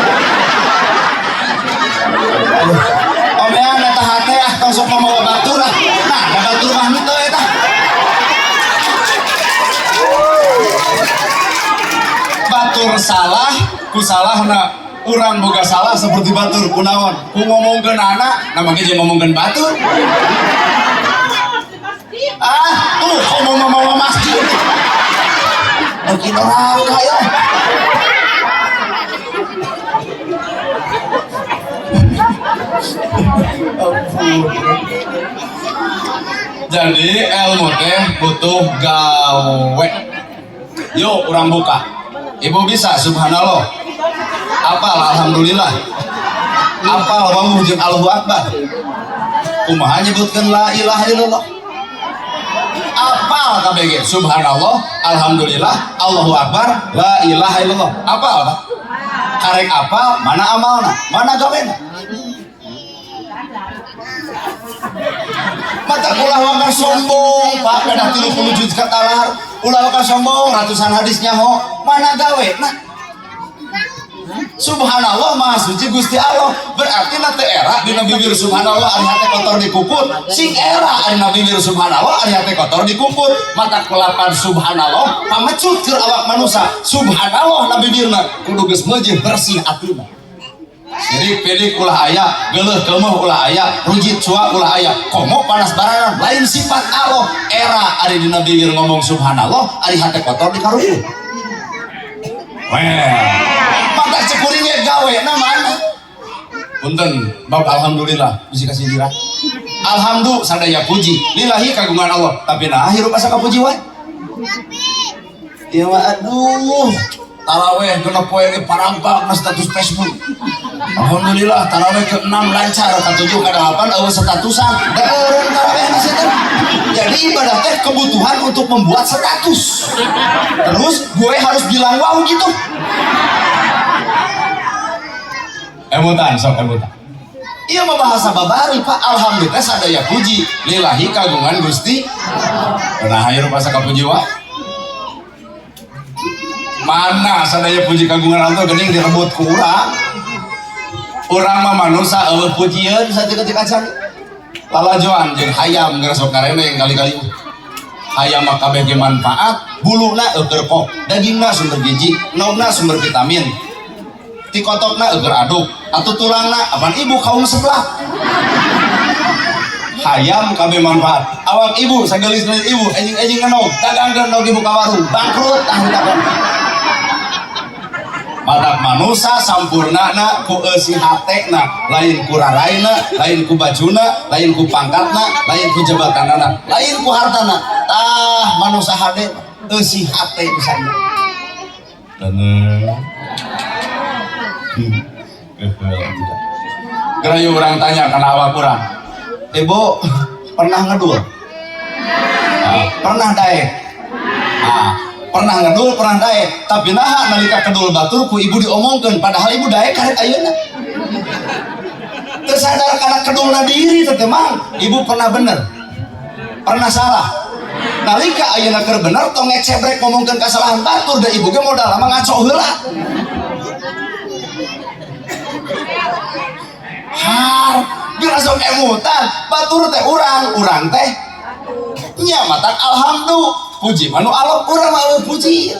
Omean eta hate ah tong sok mawa batur ah. Nah, da batur mah henteu eta. Batur salah, ku salahna urang boga salah seperti batur kunaon? Ku ngomongkeun anak, nah make jeung ngomongkeun batur. Ah, tuh ngomong mawa masjid. Mungkin orang kaya. Jadi ilmu teh butuh gawe. Yuk urang buka. Ibu bisa subhanallah. Apal alhamdulillah. Apal wawuh jeung Allahu akbar. Kumaha nyebutkeun la ilaha illallah? Apal KBG subhanallah, alhamdulillah, Allahu akbar, la ilaha illallah. Apal Pak? Karek apal, mana amalna? Mana gawena? Mata ulah waka sombong, Pak, pedah 30 juz katalar. Ulah waka sombong, ratusan hadis nyaho, mana gawe? Nah, subhanallah maha suci Gusti Allah. Berarti na teu era dina bibir subhanallah ari hate kotor dikupur. Sing era ari na bibir subhanallah ari hate kotor dikupur. Mata kulapan subhanallah pamecut keur awak manusia. Subhanallah na bibirna kudu geus meujeuh bersih atina. Sirik pidik ulah aya, geuleuh keumeuh ulah aya, rujit cuak ulah aya, komo panas bararan lain sifat Allah. Era ari dina bibir ngomong subhanallah ari hate kotor dikarupuh. Weh, mata cekuring ge gawe na mana? Punten, bab alhamdulillah bisi kasih dira. Alhamdulillah sadaya puji, lillahi kagungan Allah. Tapi nah hirup asa kapuji wae. Ieu mah aduh, taraweh genep poe ge parampak na status Facebook. Alhamdulillah taraweh ke-6 lancar, ke-7 ke-8 eueuh statusan. Da eureun taraweh na teh. Jadi ibadah teh kebutuhan untuk membuat status. Terus gue harus bilang wow gitu. Emutan, sok emutan. Iya mah bahasa babari Pak. Alhamdulillah sadaya puji lillahi kagungan Gusti. Nah hirup asa kapuji wae. Mana sadaya puji kagungan Allah geuning direbut ku urang. Urang mah manusa eueuh pujieun saketik acan. Lalajoan jeung hayam ngeresok kareneng kali-kali. Hayam mah kabeh ge manfaat, buluna eueuh kok, dagingna sumber gizi, nogna sumber vitamin. Tikotokna eueuh aduk, atuh tulangna apan ibu kaum sebelah. Hayam kabeh manfaat. Awak ibu sagelis-gelis ibu enjing-enjing ngenog, dagangkeun nog ibu ka warung, bangkrut tah dagang. Matak manusa sampurnana ku eusi hatena, lain ku raraina, lain ku bajuna, lain ku pangkatna, lain ku jabatanana, lain ku hartana. Tah manusa hade eusi hate pisan. Bener. Gerayu orang tanya kana awak urang. Ibu pernah ngedul? Nah, pernah daek? Nah, pernah ngedul, pernah daek. Tapi naha nalika kedul batur ku ibu diomongkeun padahal ibu daek karek ayeuna. Tersadar karena kedulna diri teh mang. Ibu pernah bener? Pernah salah? Nalika ayeuna keur bener tong ngecebrek ngomongkeun kasalahan batur da ibu ge modal mah ngaco heula. Har geura sok emutan batur teh urang, urang teh nya matak alhamdulillah puji mah nu alok urang mah eueuh puji.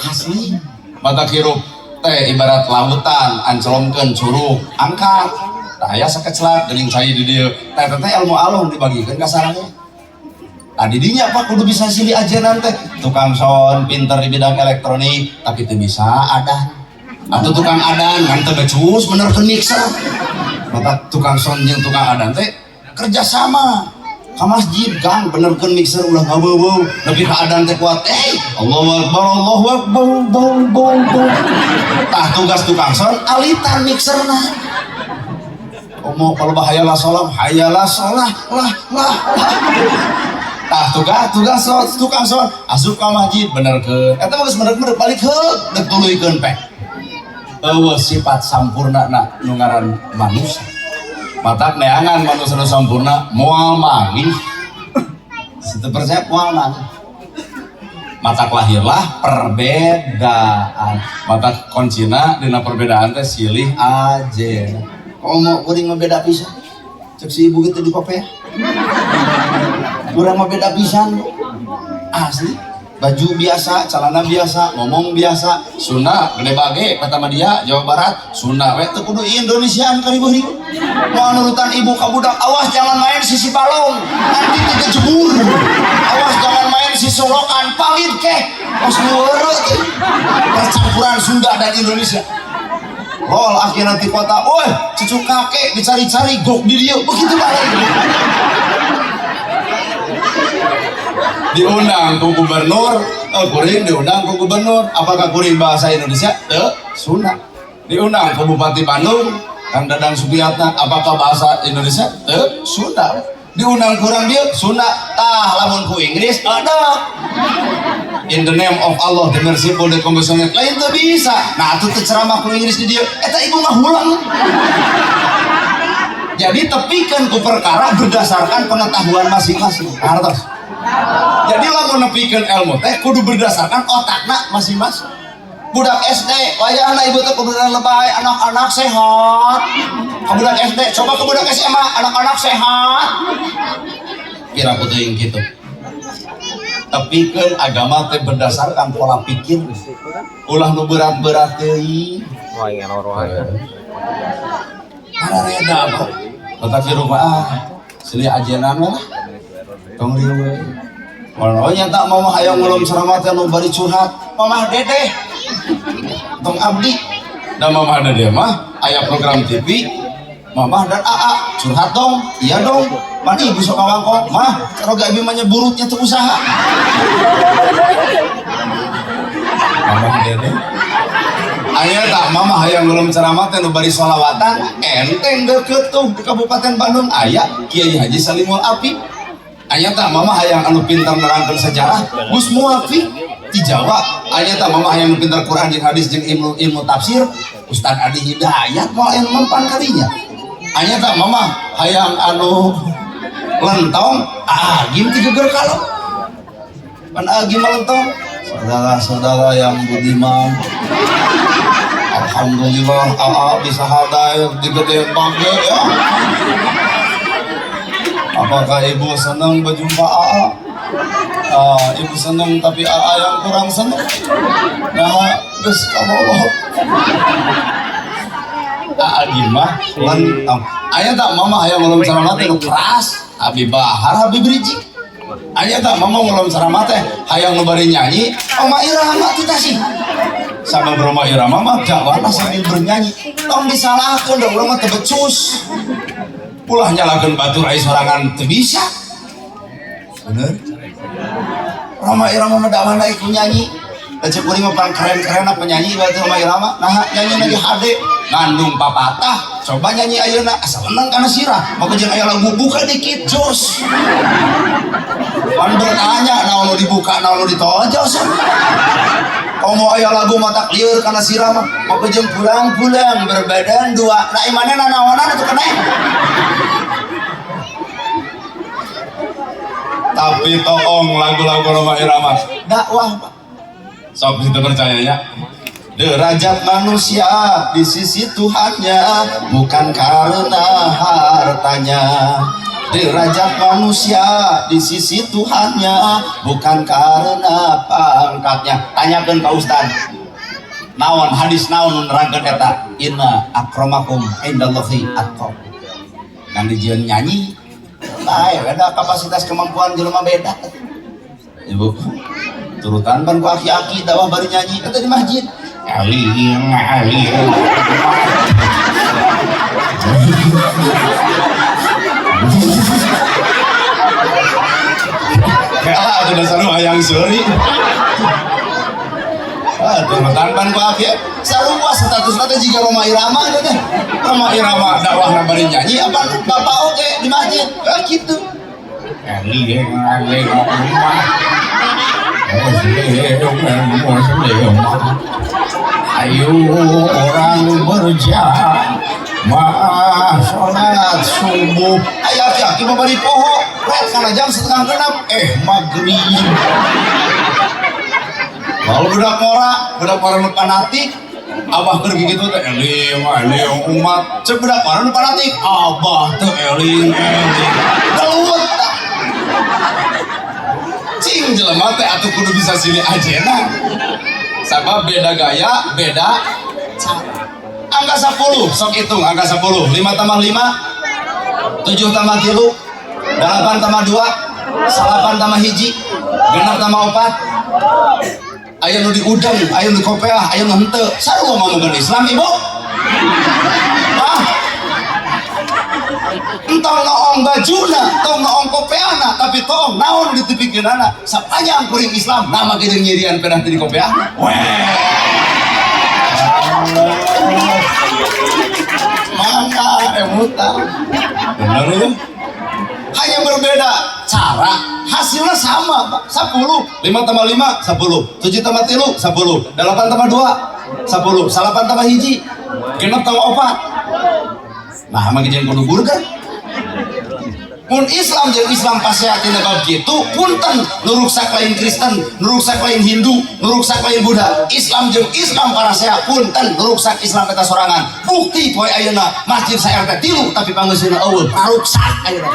Asli matak hirup teh ibarat lautan ancelomkeun curug angkat tah aya sakeclak geuning cai di dieu teh teh ilmu alum dibagikeun ka sarangnya. Tadi dinya Pak kudu bisa silih ajenan teh tukang sound pinter di bidang elektronik tapi teu bisa adan atau tukang adan ngan teu becus benerkeun mixer mata tukang sound jeung tukang adan teh kerjasama ka masjid gang benerkeun mixer ulah ngabeubeung nepi ka adan teh kuat Allahu akbar Allahu akbar bau bau bau tah tugas tukang sound alitan mixerna komo kalau hayalah sholat hayalah sholah lah lah lah tah tugas tugas tukang sound asup ka masjid benerkeun eta mah geus bener-bener balik heug deuk tuluykeun pek eueuh sifat sampurna na nu ngaran manusia matak neangan manusia nu sampurna moal manggih situ percaya moal manggih matak lahirlah perbedaan matak kuncina dina perbedaan teh silih ajen komo kuring mah beda pisan cek si ibu gitu di kopea kurang mah beda pisan asli baju biasa, celana biasa, ngomong biasa, Sunda gede bage kata dia Jawa Barat, Sunda we teu kudu Indonesiaan karibu-ribu. Moal nurutan ibu ka budak, awas jangan main sisi balong, nanti kejebur. Awas jangan main sisi solokan, palid keh. Os luweureuh teh. Percampuran Sunda dan Indonesia. Lol akhirnya di kota, woi cucu kakek dicari-cari gok di dia, begitu balik. Diundang ku gubernur, kuring diundang ku gubernur. Apakah kuring bahasa Indonesia? Teu, Sunda. Diundang ku Bupati Bandung, Kang Dadang Supriyatna, apakah bahasa Indonesia? Teu, Sunda. Diundang kurang dia, Sunda. Tah lamun ku Inggris ada. In the name of Allah, the merciful, the compassionate. Lain teu bisa. Nah, atuh teu ceramah ku Inggris di dieu. Eta ibu mah hulang. Jadi tepikeun ku perkara berdasarkan pengetahuan masing-masing. Hartos. Jadi lamun nepikeun ilmu teh kudu berdasarkan otakna masing-masing. Budak SD, wayahna ibu teh kudu lebay, anak-anak sehat. Ka budak SD, coba ke budak SMA, anak-anak sehat. Kira teuing kitu. Tepikeun agama teh berdasarkan pola pikir. Ulah nu berat-berat teuing. Wah, ngelor wae. Reda apa? Tetap di rumah ah, silih ajenan lah. Tong rieu. Oh nya tak mama hayang ngulum ceramah teh nu bari curhat. Mamah Dedeh. Tong abdi. Da mamah Dedeh mah aya program TV. Mamah dan AA curhat dong. Iya dong. Mana ibu sok ngawangkong? Mah, caroga abi mah burutnya teu usaha. Mamah Dedeh. Aya tak mama hayang ngulum ceramah teh nu bari sholawatan enteng deukeut tuh di Kabupaten Bandung aya Kiai Haji Salimul Api. Aya tak mama hayang anu pintar nerangkeun sejarah Gus Muwafi di Jawa. Aya tak mama hayang anu pintar Quran jeung hadis jeung ilmu tafsir Ustad Adi Hidayat moal anu mempan kalinya. Aya tak mama hayang anu lentong agim ti geger kalong. Pan agim mah lentong. Saudara-saudara yang budiman, alhamdulillah AA bisa hadir di gede bangke ya. Apakah ibu senang berjumpa AA? Ibu senang tapi AA yang kurang senang. Nah, geus kamu. AA gimah lentong. Aya tak mama hayang ngulum ceramah teh nu keras, Habib Bahar, Habib Rizieq. Aya tak mama ngulum ceramah teh hayang nu bari nyanyi, Rhoma Irama ti Tasik. Sabab Rhoma Irama mah dakwahna sambil bernyanyi. Tong disalahkeun da urang mah teu becus. Ulah nyalakeun batur ai sorangan teu bisa. Bener? Rhoma Irama mah dakwahna iku nyanyi. Da ceuk kuring mah pang keren-kerenna penyanyi berarti Rhoma Irama. Nah, nyanyi lagi hade ngandung papatah. Coba nyanyi ayeuna asa menang kana sirah. Maka jeung aya lagu buka dikit jos. Pan bertanya naon nu dibuka naon nu ditojos. Komo aya lagu matak lieur kana sirah mah. Maka jeung pulang-pulang berbadan dua. Nah imanena naonan atuh keneh. Tapi toong lagu-lagu Rhoma Irama dakwah Pak. Sok situ percaya ya. Derajat manusia di sisi Tuhannya bukan karena hartanya. Derajat manusia di sisi Tuhannya bukan karena pangkatnya. Tanyakan ke Ustad, naon hadis, naon nu nerangkeun eta? Inna akramakum indallahi atqakum. Kan dijieun nyanyi bae, beda kapasitas kemampuan jelema beda. Ibu turutan ban ku aki-aki dakwah bari nyanyi eta di masjid. Aling aling. Kayak atuh dasar hayang seuri. Ah, turutan ban ku aki sarua statusna teh jiga Rhoma Irama eta teh. Rhoma Irama dakwahna bari nyanyi apa bapak oge di masjid. Ah kitu. Aling aling. Muslim, muslim. Ayo orang berjamaah sholat subuh. Ayo aki-aki mah bari poho. Rek kana jam 5.30 maghrib. Kalau budak ngora nu fanatik, abah keur gitu teh eling eling umat. Cek budak ngora nu fanatik, abah teh eling eling. Gelut. Cing jelema teh atuh kudu bisa silih ajena. Sabab beda gaya, beda cara. Angka 10, sok hitung angka 10. 5 tambah 5, 7 tambah 3, 8 tambah 2, 9 tambah 1, 6 tambah 4. Aya nu diudeng, aya nu dikopeah, aya nu henteu. Sarua ngomongkeun Islam, Ibu. Ah. Entong noong bajuna, tong noong kopeahna, tapi tong naon ditipikeunana. Sapanjang kuring Islam, nama ge jeung nyirian pedah teu dikopeah. Weh. Mangga emutan. Bener ya? Hanya berbeda cara, hasilnya sama, Pak. 10, 5 tambah 5, 10, 7 tambah 3, 10, 8 tambah 2, 10, 9 tambah 1, 6 tambah 4. Nah, mah jeung kudu burger. Mun Islam jeung Islam pasea tina bab kitu, punten nu ruksak lain Kristen, nu ruksak lain Hindu, nu ruksak lain Buddha. Islam jeung Islam parasea punten nu ruksak Islam eta sorangan. Bukti poe ayeuna masjid sa RT 3 tapi pangeuseuna eueuh, paruksak ayeuna.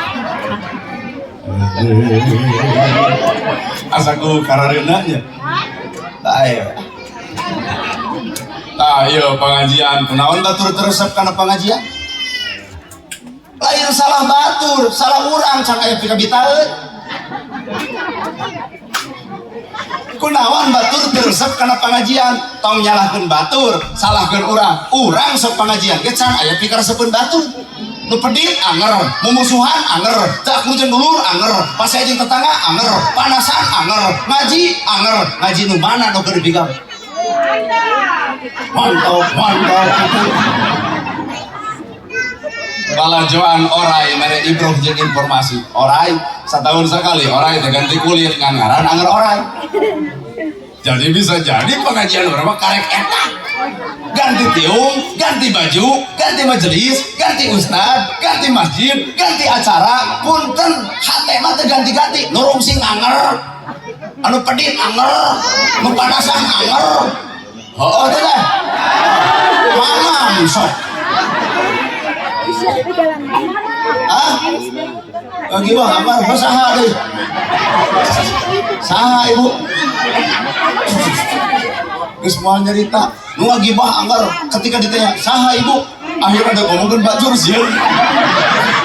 Asa ku karareuna nya. Ayo. Ayo pengajian, kunaon batur teresep kana pengajian? Lain salah batur, salah urang can aya pikabitaeun. Kunaon batur teresep kana pengajian, tong nyalahkeun batur, salahkeun urang. Urang sok pengajian ge can aya pikaresepeun batur. Nu pedit anger, mumusuhan anger, teu akur jeung dulur anger, pasea jeung tetangga anger, panasan anger, ngaji anger, ngaji nu mana nu keur dipigawe? Mantap, mantap. Balajoan orai mere ibroh jeung informasi. Orai setahun sekali orai teh ganti kulit ngan ngaran anger orai. Jadi bisa jadi pengajian urang mah karek eta. Ganti tiung, ganti baju, ganti majelis, ganti ustad, ganti masjid, ganti acara, punten hate mah teu ganti-ganti, nurung sing anger. Anu pedit anger, nu panasan anger. Heueuh teh teh. Mamam sok. Ah? Gimana? Apa? Saha deui? Saha ibu? Geus moal nyerita. Nu ngagibah anggar ketika ditanya, "Saha ibu?" Akhirnya ada ngomongkeun bajur sieun.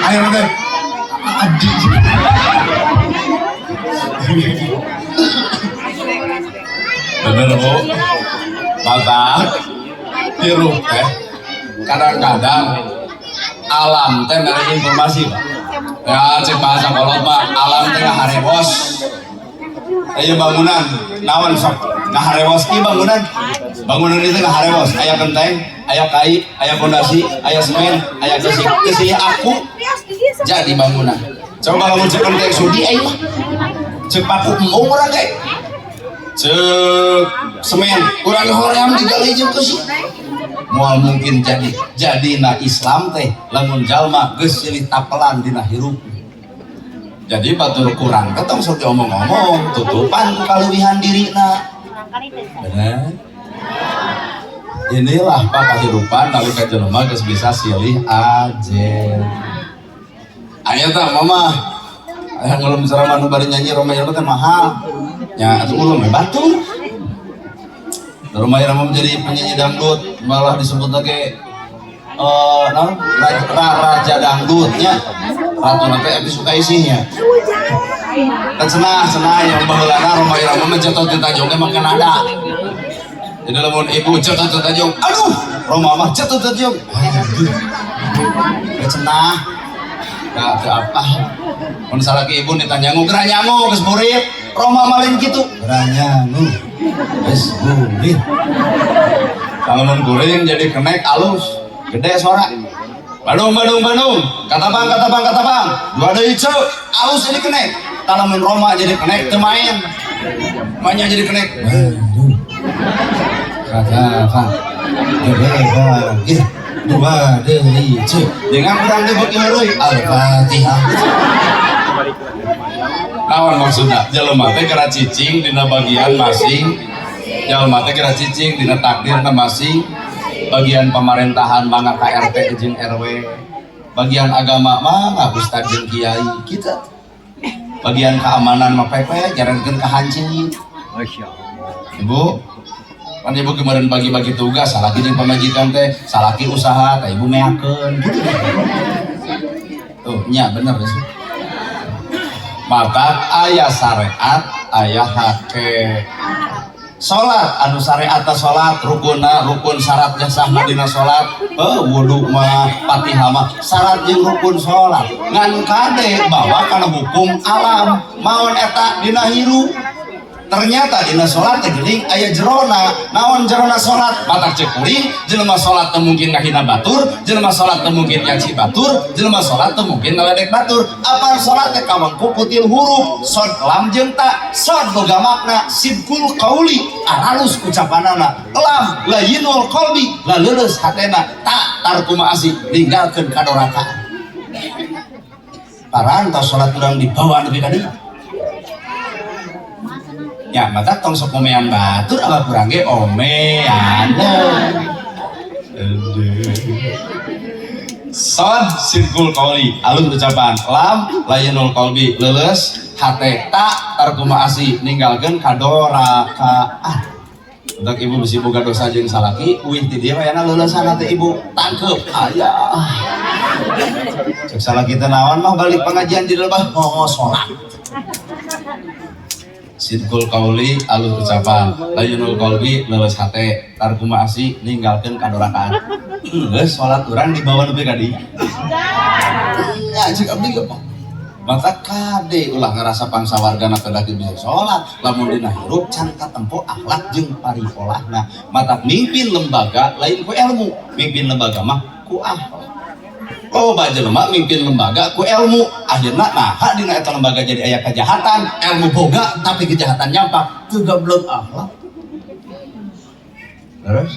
Akhirnya teh abdi. Bener Bu. Matak hirup teh kadang-kadang alam teh mere informasi, Pak. Ya cek bahasa kolot mah alam teh ngaharewos. Aya bangunan, naon sok ngaharewos ieu bangunan. Bangunan itu ngaharewos, aya kenteng, aya kai, aya pondasi, aya semen, aya besi. Geus aku jadi bangunan. Coba lamun cek kenteng sudi aing mah. Cek paku embung urang ge. Cek semen urang hoream digali jeung besi. Moal mungkin jadi. Jadi na Islam teh lamun jalma geus silih tapelan dina hirup. Jadi batur kurang teh tong sok diomong-omong, tutupan ku kaleuwihan dirina. Bener? Inilah pak kehidupan nalika jelema geus bisa silih ajen. Aya tah mama aya ngulum ceramah nu bari nyanyi Rhoma Irama teh mahal. Nya atuh ulum we batur. Rhoma Irama menjadi penyanyi dangdut malah disebut lagi naon, raja dangdutnya, ratu nanti Elvy Sukaesih. Dan cenah cenah yang baheulana Rhoma Irama mah jatuh ti tajong ge make nada. Jadi lamun ibu jatuh ti tajong, aduh, Rhoma mah jatuh ti tajong, aduh. Ya cenah gak teu apa. Mun salaki ibu ditanya geura nyangu geus burit, Rhoma mah lain kitu, geura nyangu geus burit. Kalau mun kuring jadi kenek alus, gede suara. Bandung, Bandung, Bandung, Katapang, Katapang, Katapang, dua deui ceu, alus jadi kenek. Lamun Rhoma jadi kenek teu main. Manya jadi kenek. Bandung. Katapang. Gede bangkit. Dua deui ceu. Dengan kurang dibeuki heureuy. Al-Fatihah. Naon maksudna? Jelema teh geura cicing dina bagian masing. Jelema teh geura cicing dina takdirna masing. Bagian pemerintahan mangga ka RT jeung RW. Bagian agama mah ustad jeung kiai kita. Bagian keamanan mah PP jarankeun ka hansip. Ibu, kan ibu kemarin bagi-bagi tugas, salaki jeung pamajikan teh, salaki usaha, teh ibu meakeun gitu. Tuh, nya bener sih. Maka aya syariat, aya hake. Salat anu syariat salat rukunna, rukun syaratnya sahna dina salat, wudu mah, Fatihah mah syarat jeung rukun salat. Ngan kade bawa kana hukum alam, maon eta dina hirup. Ternyata dina salat teh geuning aya jerona. Naon jerona salat? Matak cek kuring, jelema salat teu mungkin ngahina batur, jelema salat teu mungkin nyaci batur, jelema salat teu mungkin ngaledek batur. Apal salat teh kawangku kutil huruf sod, lam jeung ta. Sod boga makna sidqul qauli, aralus ucapanana. Lam layyinul qalbi, laleuleus hatena. Ta tarku maasi, ninggalkeun kadorakaan. Parantos salat urang dibawa nepi ka dieu. Ya, maka tong sok omean batur, apa kurang ge omean. Aduh. Sod sidqul qauli, alus ucapan. Lam layyinul qalbi, leuleus hate. Ta tarku maasi, ninggalkeun kadorakaan. Untuk ibu bisi boga dosa jeung salaki, uih ti dieu mayana leuleusan hate ibu, tangkeup aya. Cek salaki teh naon mah balik pengajian di lebah oh salat. Sidqul qauli, alus ucapan. Layyinul qalbi, leuleus hate. Tarku maasi, ninggalkeun kadorakaan. Geus salat urang dibawa nepi ka dieu. Ya cek abdi ge mah. Maka kade ulah ngerasa pangsawargana kedah bisa salat, lamun dina hirup can katempo akhlak jeung paripolahna. Mata mimpin lembaga lain ku ilmu, mimpin lembaga mah ku akhlak. Loba jelema mimpin lembaga ku ilmu, akhirna nah dina eta lembaga jadi aya kejahatan, ilmu boga tapi kejahatan nyampak, teu gablek akhlak. Terus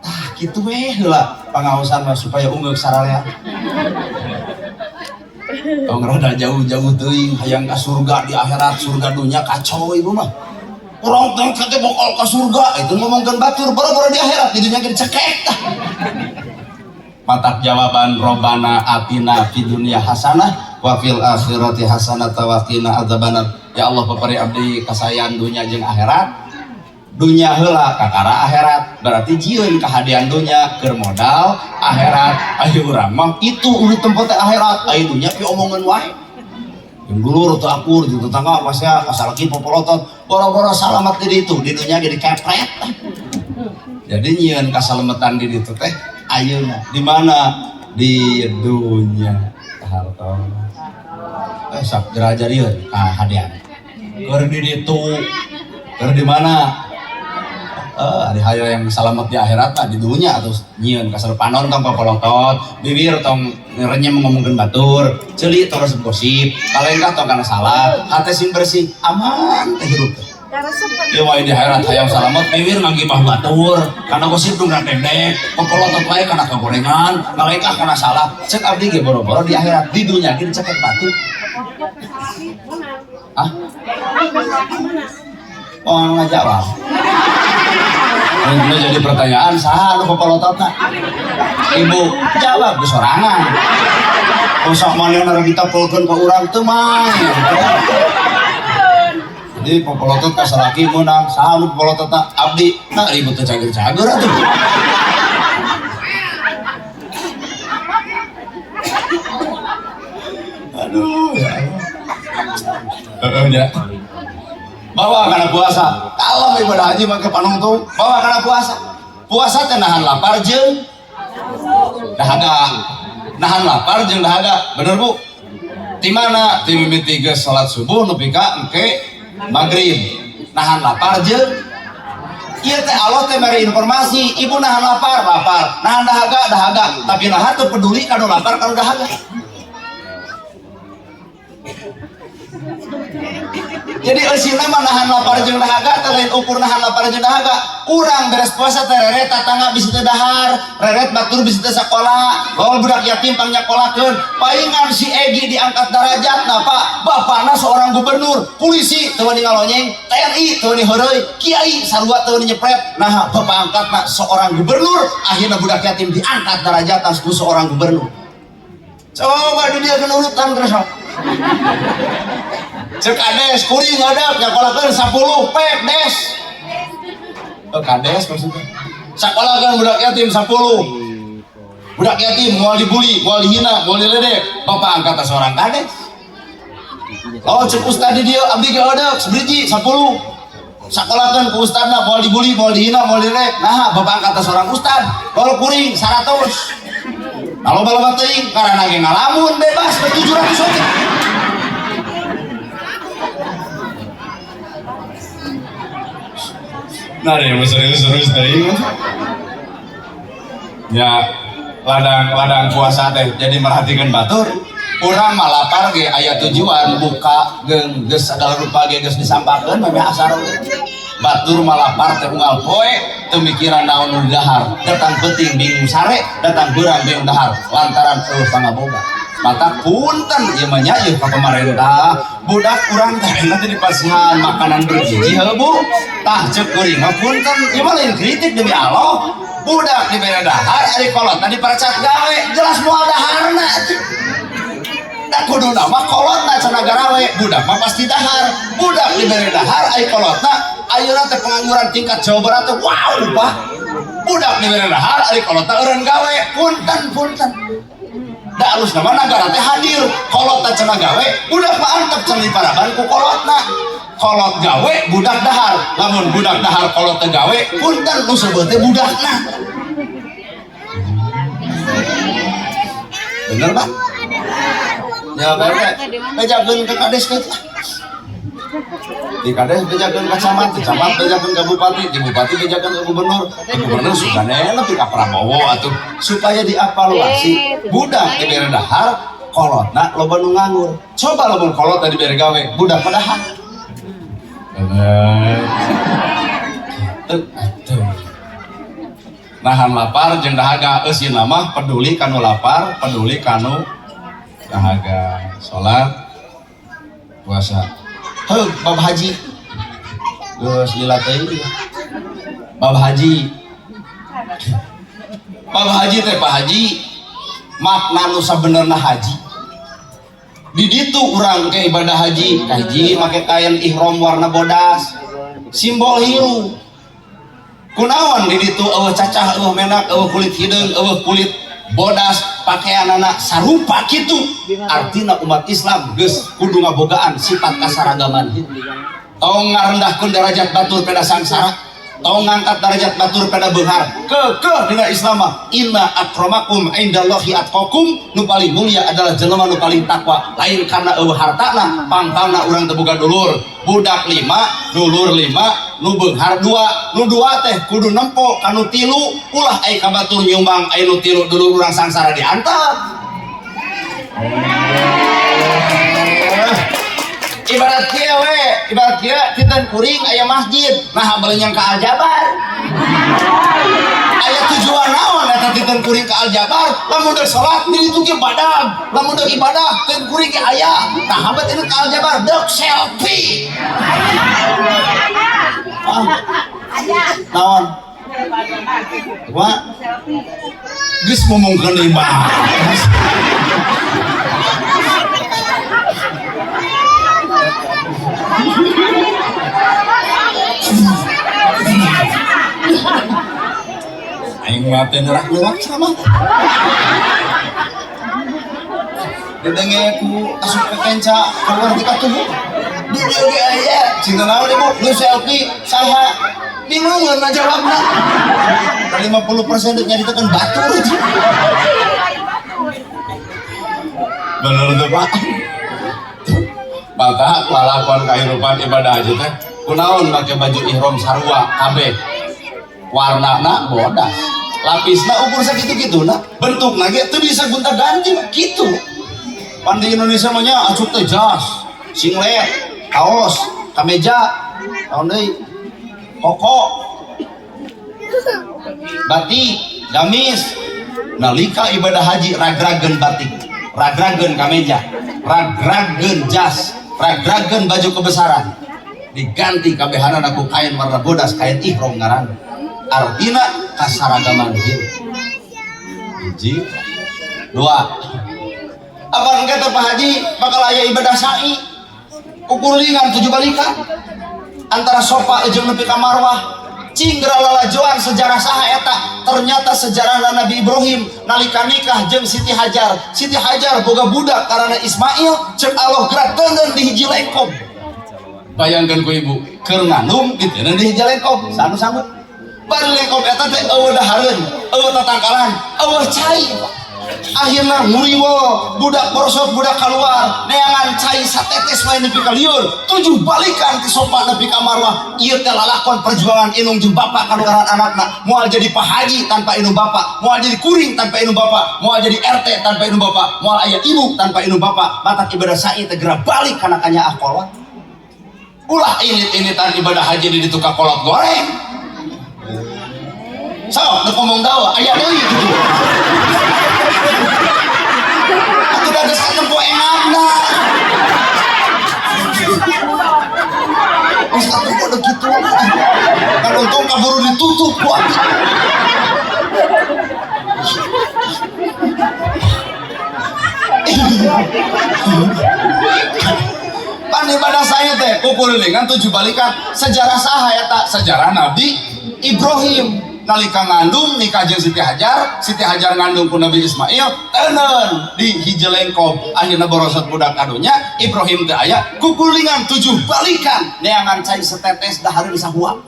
tah kitu weh heula pangaosan mah supaya ungeuk sararea. Tong rada jauh-jauh teuing hayang ka surga di akhirat, surga dunya kacau ibu mah. Urang teh kate bakal ka surga, itu ngomongkeun batur, boro-boro di akhirat di dunya ge dicekek tah. Matak jawaban Robbana atina fid dunya hasanah wa fil akhirati hasanah wa qina adzabannar. Ya Allah, papari abdi kasayan dunya jeung akhirat. Dunya heula kakara akhirat, berarti jieun kahadean dunya keur modal akhirat. Ayo urang mah itu udah tempat akhirat, ayo dunya pi omongan wae. Yang dulur teu akur jeung tetangga masih kasalaki popolotot, boro-boro salamat di ditu, di dunya jadi kepret. Jadi nyieun kasalametan di ditu teh ayeuna di mana? Di dunya. Harto sok geura jadieun kahadean keur di ditu, keur di mana? Ari hayo yang selamat di akhirat mah di dunya atau nyieun kasar panon tong popolotot, bibir tong ngerenyem ngomongkeun batur, ceuli tong resep gosip, kalengkah tong kana salah, hate sing bersih, aman teh hirup teh. Ieu mah di akhirat hayang salamet, bibir ngagibah batur, kana gosip dungna dendek, popolotot wae kana kagorengan, ngalengkah kana salah. Cek abdi ge boro-boro di akhirat, di dunya ge dicekek batur. Ah? Oh, ngajawab. Ini jadi pertanyaan, saha nu popolototna? Ibu jawab ge sorangan. Usah manehna rek ditempelkeun ka urang teu mah. Jadi popolotot ka salaki meunang, saha nu popolototna? Abdi. Nah, ribut teh cager-cager atuh. Aduh, ya Allah. Heeh, ya. Bawa kana puasa. Kalau ibadah haji mah ke panungtung, bawa kana puasa. Puasa teh nahan lapar jeung dahaga. Nahan lapar jeung dahaga. Bener, Bu? Di mana? Ti mimiti geus salat subuh nepi ka engke maghrib. Nahan lapar jeung ieu teh Allah teh mere informasi, ibu nahan lapar, lapar, nahan dahaga, dahaga, tapi nahan teu peduli kanu lapar kanu dahaga. Jadi eusina mah nahan lapar jeung dahaga teh lain ukur nahan lapar jeung dahaga. Urang beres puasa teh reret tatangga bisi teu dahar, reret batur bisi teu sakola, bawa budak yatim pang nyakolakeun. Paingan si Egi diangkat darajat nah Pak, bapana seorang gubernur, polisi teu wani ngalonyeng, TNI teu wani heureuy, kiai sarua teu wani nyepret. Nah, bapak angkatna seorang gubernur, akhirna budak yatim diangkat darajat ku seorang gubernur. Coba di dia kenurutan terus. Cek kades kuring ada nyakolakeun 10 pek des. Oh, kades maksudnya. Sakolakeun budak yatim 10. Budak yatim moal dibully, moal dihina, moal diledek. Bapak angkat seorang kades. Oh, cek ustad di dieu abdi ge eudeuk sebriji 10. Sakolakeun ku ustadna moal dibully, moal dihina, moal diledek. Nah, bapak angkat seorang ustad. Kalau kuring 100. Kalau loba teuing karena ge ngalamun bebas ke 700 oge. Nah, deh, serius-serius teuing. Ya, ladang-ladang puasa teh jadi merhatikan batur. Urang mah lapar ge aya tujuan buka geung geus sagala rupa ge geus disampakeun memeh asar oge. Batur mah lapar teh unggal poe teu mikiran naon nu dahar. Datang peuting bingung sare, datang beurang bingung dahar lantaran eueuh pangaboga. Mata punten ieu mah nya ieu ka pamarentah. Budak urang teh enak teh dipasihan makanan bergizi heuh Bu. Tah ceuk kuring mah punten ieu mah lain kritik demi Allah. Budak dibere dahar ari kolotna diperecat gawe jelas moal daharna atuh. Da kuduna mah kolotna cenah garawe, budak mah pasti dahar. Budak dibere dahar ari kolotna ayeuna teh pengangguran tingkat Jawa Barat teh wow Pak. Budak dibere dahar ari kolotna eureun gawe, punten punten. Da alus nama nagara teh hadir, kolotna cenah gawe, budak mah antep cenah diparaban ku kolotna. Kolot gawe, budak dahar. Lamun budak dahar kolot teh gawe, punten nu seubeuh teh budakna. Bener Pak? Ya Pak RT, bejakeun ke kades ke. Di kades bejakeun ka camat, di camat bejakeun ka bupati, di bupati bejakeun ka gubernur, di gubernur sugane nepi ka Prabowo atuh supaya dievaluasi. Budak dibere dahar, kolotna loba nu nganggur. Coba lamun kolotna dibere gawe, budak mah dahar. Tuh. Nahan lapar jeung dahaga eusina mah peduli kanu lapar, peduli kanu dahaga. Salat, puasa. Heuh, bab haji. Geus lila teuing. Bab haji. Bab haji teh Pak Haji. Makna nu sabenerna haji. Di ditu urang ke ibadah haji, haji make kain ihram warna bodas. Simbol hiu. Kunaon di ditu eueuh cacah, eueuh menak, eueuh kulit hideung, eueuh kulit bodas, pakaianana sarupa kitu. Artina umat Islam geus kudu ngabogaan sifat kasaragaman hidup. Tong ngarendahkeun derajat batur pada sangsara, tong ngangkat derajat batur pada beunghar. Kekeh dina Islam mah inna akramakum indallahi atqakum, nu paling mulia adalah jelema nu paling takwa. Lain karena eueuh hartana, pangpangna urang teu boga dulur. Budak 5, dulur 5, nu beunghar 2, nu 2 teh kudu nempo kanu 3, ulah ai ka batur nyumbang ai nu 3 dulur urang sangsara diantep. Ibarat kieu we, ibarat kieu titen kuring aya masjid, nah belenyang ka Aljabar. Aya tujuan naon eta titen kuring ka Aljabar? Lamun deuk salat di ditu ge badag, lamun deuk ibadah titen kuring ge aya. Nah habat ini ka Aljabar deuk selfie. Ah, naon? Wah, geus ngomongkeun deui mah. Aing mah teh nerak-nerak sama. Dedenge ku asup ke kenca keluar di katuhu. Di dieu ge aya, cinta naon ibu? Nu selfie saha? Bingung ngajawabna. 50% deuk nyaritakeun batur. Bener tuh Pak. Maka lalakon kahirupan ibadah haji teh kunaon make baju ihram sarua kabeh. Warnana bodas. Lapisna ukur sakitu-kituna, bentukna ge teu bisa gonta-ganti kitu. Pan di Indonesia mah nya acuk teh jas, singlet, kaos, kameja, naon deui? Koko, batik, gamis. Nalika ibadah haji ragrageun batik, ragrageun kameja, ragrageun jas, ragrageun baju kebesaran. Diganti kabehanana ku kain warna bodas, kain ihram ngaranna. Artina kasaragaman hidup. Hiji, dua. Apa engke teh Pak Haji bakal aya ibadah sa'i kukulingan 7 balikan antara Sofa jeung nepi ka Marwah. Cinggra lalajoan sejarah saha eta, ternyata sejarah Nabi Ibrahim nalika nikah jeung Siti Hajar. Siti Hajar boga budak karena Ismail, ceuk Allah gerak teuneun di hiji lengkob. Bayangkeun ku ibu keur ngandung diteuneun di hiji lengkob, sanu sanggup. Bari lengkob eta teh eueuh dahareun, eueuh tatangkalan, eueuh cai. Akhirna nguriwo budak borosot budak keluar neangan cai satetes wae nepi ka lieur 7 balikan ti Sofa nepi ka Marwah. Ieu teh lalakon perjuangan indung jeung bapak kaluaran anakna. Moal jadi Pak Haji tanpa indung bapak, moal jadi kuring tanpa indung bapak, moal jadi RT tanpa indung bapak, moal aya ibu tanpa indung bapak. Matak ibadah sa'i teh geura balik kana kanyaah kolot. Ulah init-initan ibadah haji di ditu ka kolot goreng. Sok nu ngomong dawa aya deui kitu. Atuh da geus katempo engapna. Geus katempo da kitu. Kan untung kaburu ditutup ku abdi. Pan ibadah saya teh kukulilingan 7 balikan. Sejarah saha eta? Sejarah Nabi Ibrahim. Nalika ngandung nikah jeung Siti Hajar, Siti Hajar ngandung ku Nabi Ismail, teuneun di hiji lengkob. Akhirna borosot budak kadunya, Ibrahim teh aya kukulingan 7 balikan neangan cai setetes dahareun sahua.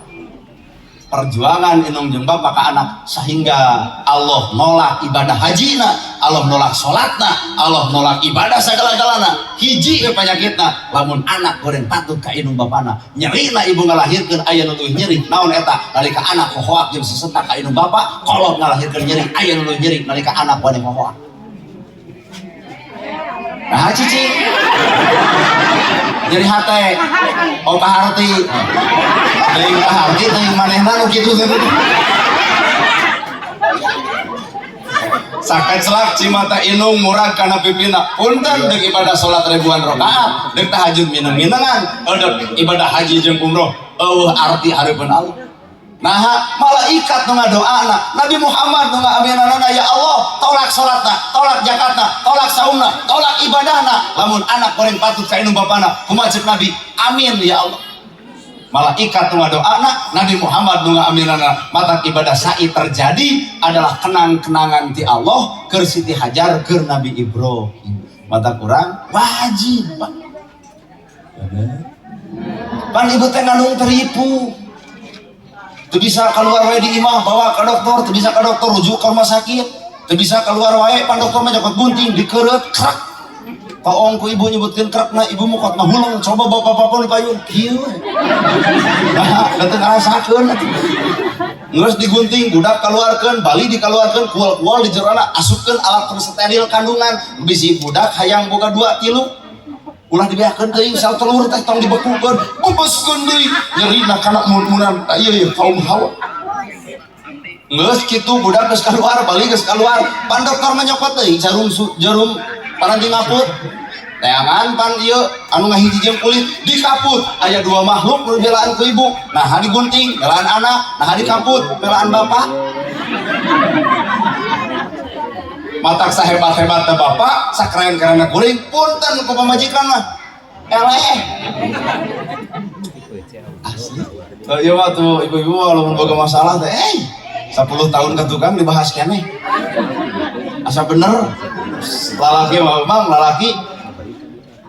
Perjuangan indung jeung bapak ka anak sehingga Allah nolak ibadah hajina, Allah nolak salatna, Allah nolak ibadah sagala-galana. Hiji we panyakitna, lamun anak goreng patut ka indung bapana, nyerina ibu ngalahirkeun aya nu leuwih nyeri. Naon eta? Nalika anak hohoak jeung sesentak ka indung bapa, kolot ngalahirkeun nyeri, aya nu leuwih nyeri nalika anak goreng hohoak. Nah, cicing. Nyeri hate. Oh, paharti. Teuing paharti teuing manehna nu kitu teh. Sakecelak cimata inung murag kana pipina. Punten deuk ibadah salat ribuan rakaat, deuk tahajud mineng-minengan, deuk ibadah haji jeung umroh, eueuh arti hareupeun Allah. Nah, malaikat nu ngadoana, Nabi Muhammad nu ngaaminanana, ya Allah, tolak salatna, tolak zakatna, tolak saumna, tolak ibadahna. Lamun anak goreng patut ka indung bapana, kumaha ceuk Nabi? Amin ya Allah. Malaikat nu ngadoana, Nabi Muhammad nu ngaaminanana. Matak ibadah sa'i terjadi adalah kenang-kenangan ti Allah keur Siti Hajar keur Nabi Ibrahim. Matak urang wajib, Pak. Pan ibu teh ngandung teripu. Teu bisa keluar wae di imah, bawa ke dokter, teu bisa ke dokter, rujuk ke rumah sakit. Teu bisa keluar wae, pan dokter mah nyokot gunting, dikeureut, krek. Toong ku ibu nyebutkeun krekna, ibu mukot mah huleng, coba bapak-bapak nu payun, kieu we. Nah, teu ngarasakeun atuh. Geus digunting, budak keluarkeun, bali dikeluarkeun, kual-kual di jerona, asupkeun alat steril kandungan, bisi budak hayang boga 2 3. Ulah dibeakeun teuing sal telur teh tong dibekukeun, bebeskeun deui, nyerina kana mun-munan. Ah, ieu kaum Hawa. Geus kitu budak geus keluar, bali geus keluar. Pan dokter mah nyokot teuing jarum jarum paranti ngaput. Teangan pan ieu anu ngahiji jeung kulit dikaput, aya dua makhluk nu belaan ku ibu. Nah, digunting belaan anak, nah dikaput belaan bapak. Matak sahebat-hebatna bapak, sakeren-kerenna kuring, punten ku pamajikan mah. Eleh. Asli. Ieu mah tuh ibu-ibu walaupun boga masalah teh, 10 tahun ke tukang dibahas keneh. Asa bener. Lalaki mah bang, lalaki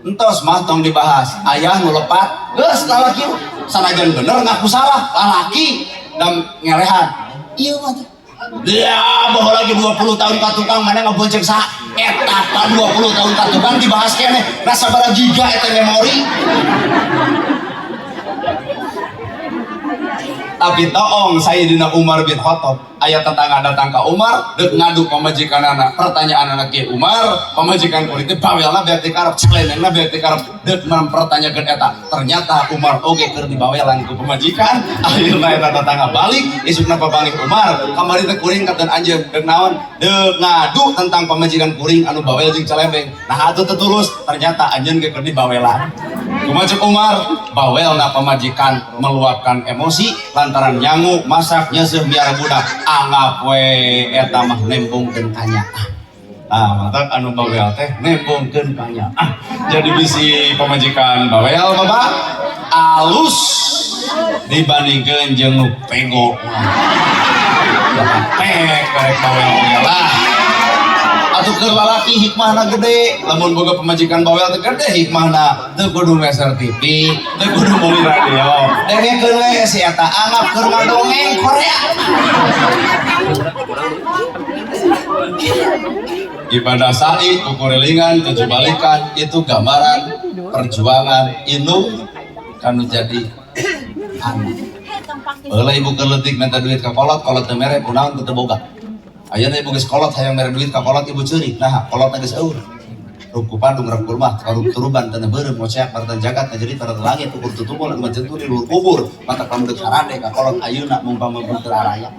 entos mah tong dibahas. Ayah nu lepat, geus lalaki sanajan bener ngaku salah, lalaki dan ngelehan. Ieu mah teh. Dia bawa lagi 20 tahun ka tukang mana ngabonceng sa eta ka 20 tahun ka tukang dibahas keneh. Nah sabaraha giga eta memori. Tapi toong Sayyidina Umar bin Khattab aya tetangga datang ke Umar deuk ngadu pamajikanana. Pertanyaan anak kieu Umar, pamajikan kuring teh bawelna beak teu karep, celenengna beak teu karep, deuk mempertanyakeun eta. Ternyata Umar oge keur dibawelan ku pamajikan. Akhirna eta tetangga balik, isukna papanggih Umar, kamari teh kuring katen anjeun deuk naon? Deuk ngadu tentang pamajikan kuring anu bawel jeung celembeng. Nah atuh teu tulus, ternyata anjeun ge keur dibawelan. Kumaha ceuk Umar? Bawelna pamajikan meluapkan emosi lantaran nyangu masak nyeuseuh miara budak, anggap we eta mah nembongkeun kanyaah. Tah matak anu bawel teh nembongkeun kanyaah. Jadi bisi pamajikan bawel bapak alus dibandingkeun jeung nu pego. Pek rek bawel oge lah. Atuh keur lalaki hikmahna gede, lamun boga pamajikan bawel teh gede hikmahna. Teu kudu meser TV, teu kudu meuli radio. Dengekeun we si eta anggap keur ngadongeng Korea. Ibadah sa'i, kukurilingan, tujuh balikan itu gambaran perjuangan indung kanu jadi anak. Heula ibu keur leutik minta duit ka kolot, kolot teu mere kunaon teu boga. Ayeuna ibu geus kolot hayang mere duit ka kolot ibu ceurik. Nah, kolotna geus eueuh. Ruku padung rengkul mah karup turuban tanah beureum ngoceak martan jagat jadi tarata langit ukur tutumpul anu majentu di luhur kubur mata kamu deuk sarade ka kolot ayeuna mumpama teu araya.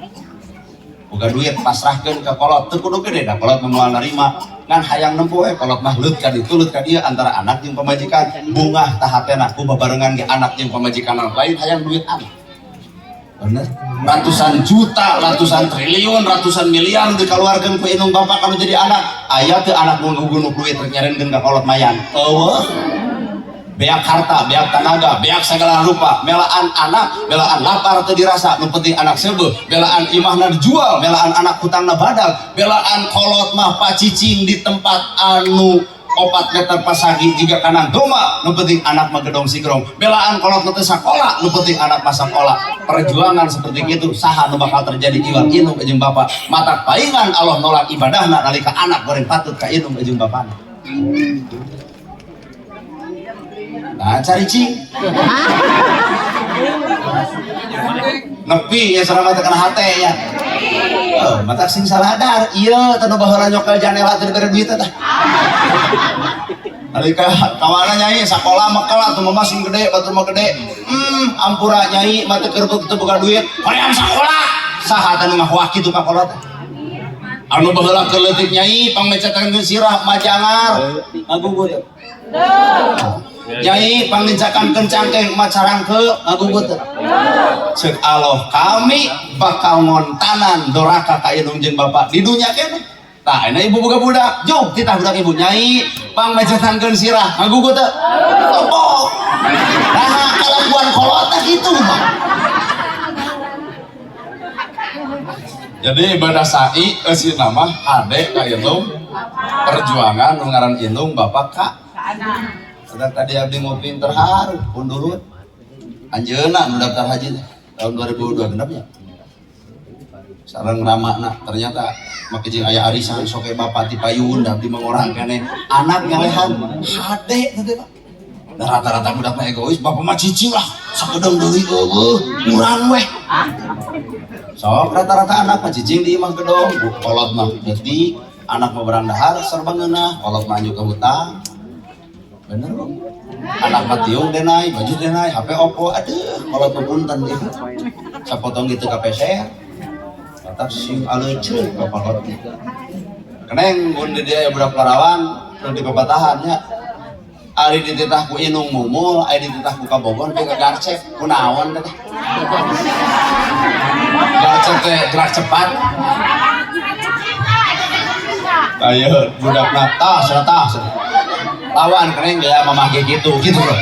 Boga duit pasrahkeun ka kolot teu kudu gede da kolot moal narima ngan hayang nempo we kolot mah leut ka ditu leut ka dieu antara anak jeung pamajikan bungah tah hatena ku babarengan ge anak jeung pamajikan lain hayang duit anak. Bener? Ratusan juta, ratusan triliun, ratusan miliar dikeluarkan ku indung bapak kalau jadi anak. Aya teu anak mun ngugunuk duit rek nyarenkeun ka kolot mayan. Eueuh. Beak harta, beak tenaga, beak segala rupa, melaan anak, belaan lapar teu dirasa, nu penting anak seubeuh, belaan imahna dijual, belaan anak hutangna badal, belaan kolot mah pacicing di tempat anu 4 meter pasagi jika kanang doma, nu penting anak mah gedong sigrong, belaan kolot mah teu sakola, nu penting anak mah sakola. Perjuangan seperti itu saha nu bakal terjadi iwal indung jeung bapak. Matak paingan Allah nolak ibadahna nalika anak goreng patut ka indung jeung bapana. Nah, cari cing. Nepi ya sareng teh kana hate ya. Matak sing saladar. Ieu teh nu baheula nyokel janela teh dibere duit teh. Nalika kawana nyai sakola mekel atuh mah sing gede batur mah gede. Ampura nyai mah teu keur teu boga duit. Hoream sakola. Saha teh nu ngahuah kitu ka kolot teh? Anu baheula keur leutik nyai pangmecetan sirah majangar. Ngagugu teh. Nyai panglincakan cangkeng macarangke ngagugu teh. Ceuk Allah kami bakal ngontanan doraka ka indung jeung bapak di dunya keneh. Tah ayeuna ibu boga budak, jog titah budak ibu nyai pangmecetankeun sirah ngagugu teh. Topo. Nah kalakuan kolot teh kitu mah. Jadi ibadah sa'i eusina mah hade ka indung perjuangan nu ngaran indung bapak ka anak. Sedang tadi abdi ngopi terharu pundurut. Anjeunna nu daftar haji tahun 2002 genep nya. Sareng ramana ternyata make jeung aya arisan sok bapak ti payun da abdi mah ngorang keneh anak ngalehan hade teh Pak. Da rata-rata budak mah egois bapak mah cicing lah sakedeung deui eueuh murang weh. Sok rata-rata anak mah cicing di imah gedong kolot mah leutik anak mah berang dahar serba ngeunah kolot mah anjuk ka hutang. Bener loh. Anak mah tiung denai, baju denai, HP Oppo, aduh, kolot mah punten gitu. Sapotong gitu ka peser. Matak sing aleuceut ka kolot. Keneng mun di dia budak parawan nu di papatahan nya. Ari dititah ku indung mumul, ari dititah ku kabogoh teh kagarcep. Kunaon teh? Garcep teh gerak cepat. Ayo budakna tas tas. Lawan keren ya mamah ge gitu gitu loh.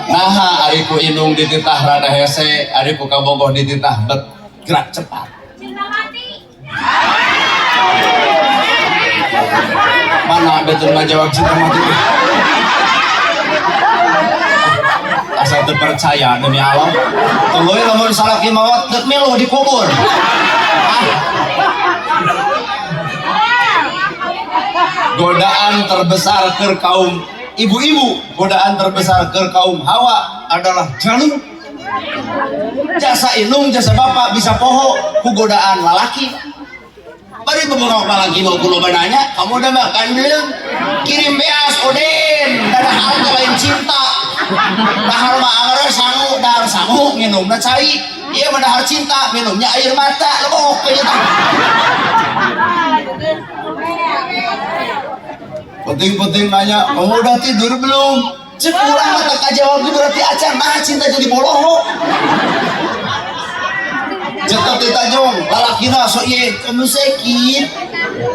Nah, ari ku indung dititah rada hese, ari ku kabogoh dititah bet gerak cepat. Cinta mati. Mana betul ngajawab cinta mati? Asal terpercaya demi Allah. Tuluy lamun salaki maot deuk milu dikubur. Ah. Godaan terbesar ke kaum ibu-ibu, godaan terbesar ke kaum hawa adalah jalur. Jasa indung, jasa bapak bisa poho ku godaan lalaki. Bari bebongok lalaki mau ku loba nanya, kamu udah makan belum? Kirim beas oden, dahar teh lain cinta. Dahar mah anggar sangu, dahar sangu minumna cai. Ieu mah dahar cinta, minumnya air mata. Lebok we tah. Penting-penting nanya, kamu udah tidur belum? Cek urang mah teu kajawab ge berarti acan, nah cinta jadi boloho. Cek teh tajong, lalakina sok ieu, kamu sakit.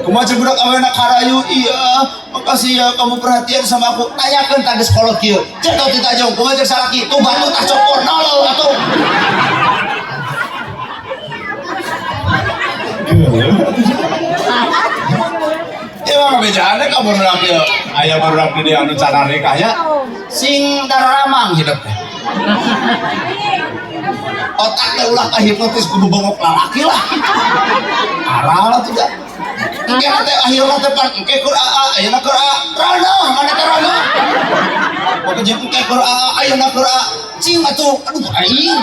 Kumaha cek budak awena karayu, iya, makasih ya kamu perhatian sama aku. Tanyakeun tah geus kolot kieu. Cek teh tajong, kumaha cek salaki, tuh batu tah cokor nol atuh. Ya mah bejaan ka barudak ieu. Aya barudak di dieu anu cara nikah nya sing daramang hidup teh. Otak teh ulah kahipnotis ku bobongok lalaki lah. Aral atuh da. Engke teh akhirna teh pan engke keur aa ayeuna keur aa. Rana mana teh rana. Pokoke jeung engke keur aa ayeuna keur aa. Cing atuh aduh aing.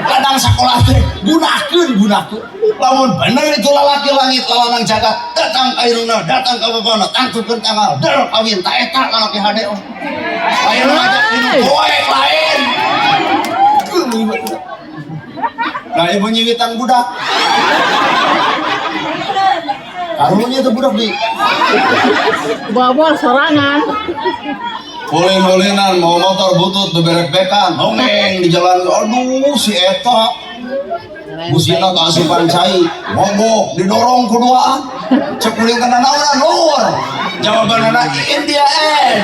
Ladang sakolah teh gunakeun gunakeun. Lamun bener itu lalaki langit lalanang jagat datang ka irungna datang ka bapana tangtukeun tanggal der kawin ta eta lalaki hade oh. Lain ngajak minum poek lain. Nah ibu nyiwitan budak. Karunya itu budak di Bawa sorangan. Ulin-ulinan mau motor butut beberek-bekan dongeng di jalan aduh si eta busina kaasupan cai mogok didorong kuduaan cek kuring kana naonan luhur jawabanana Indian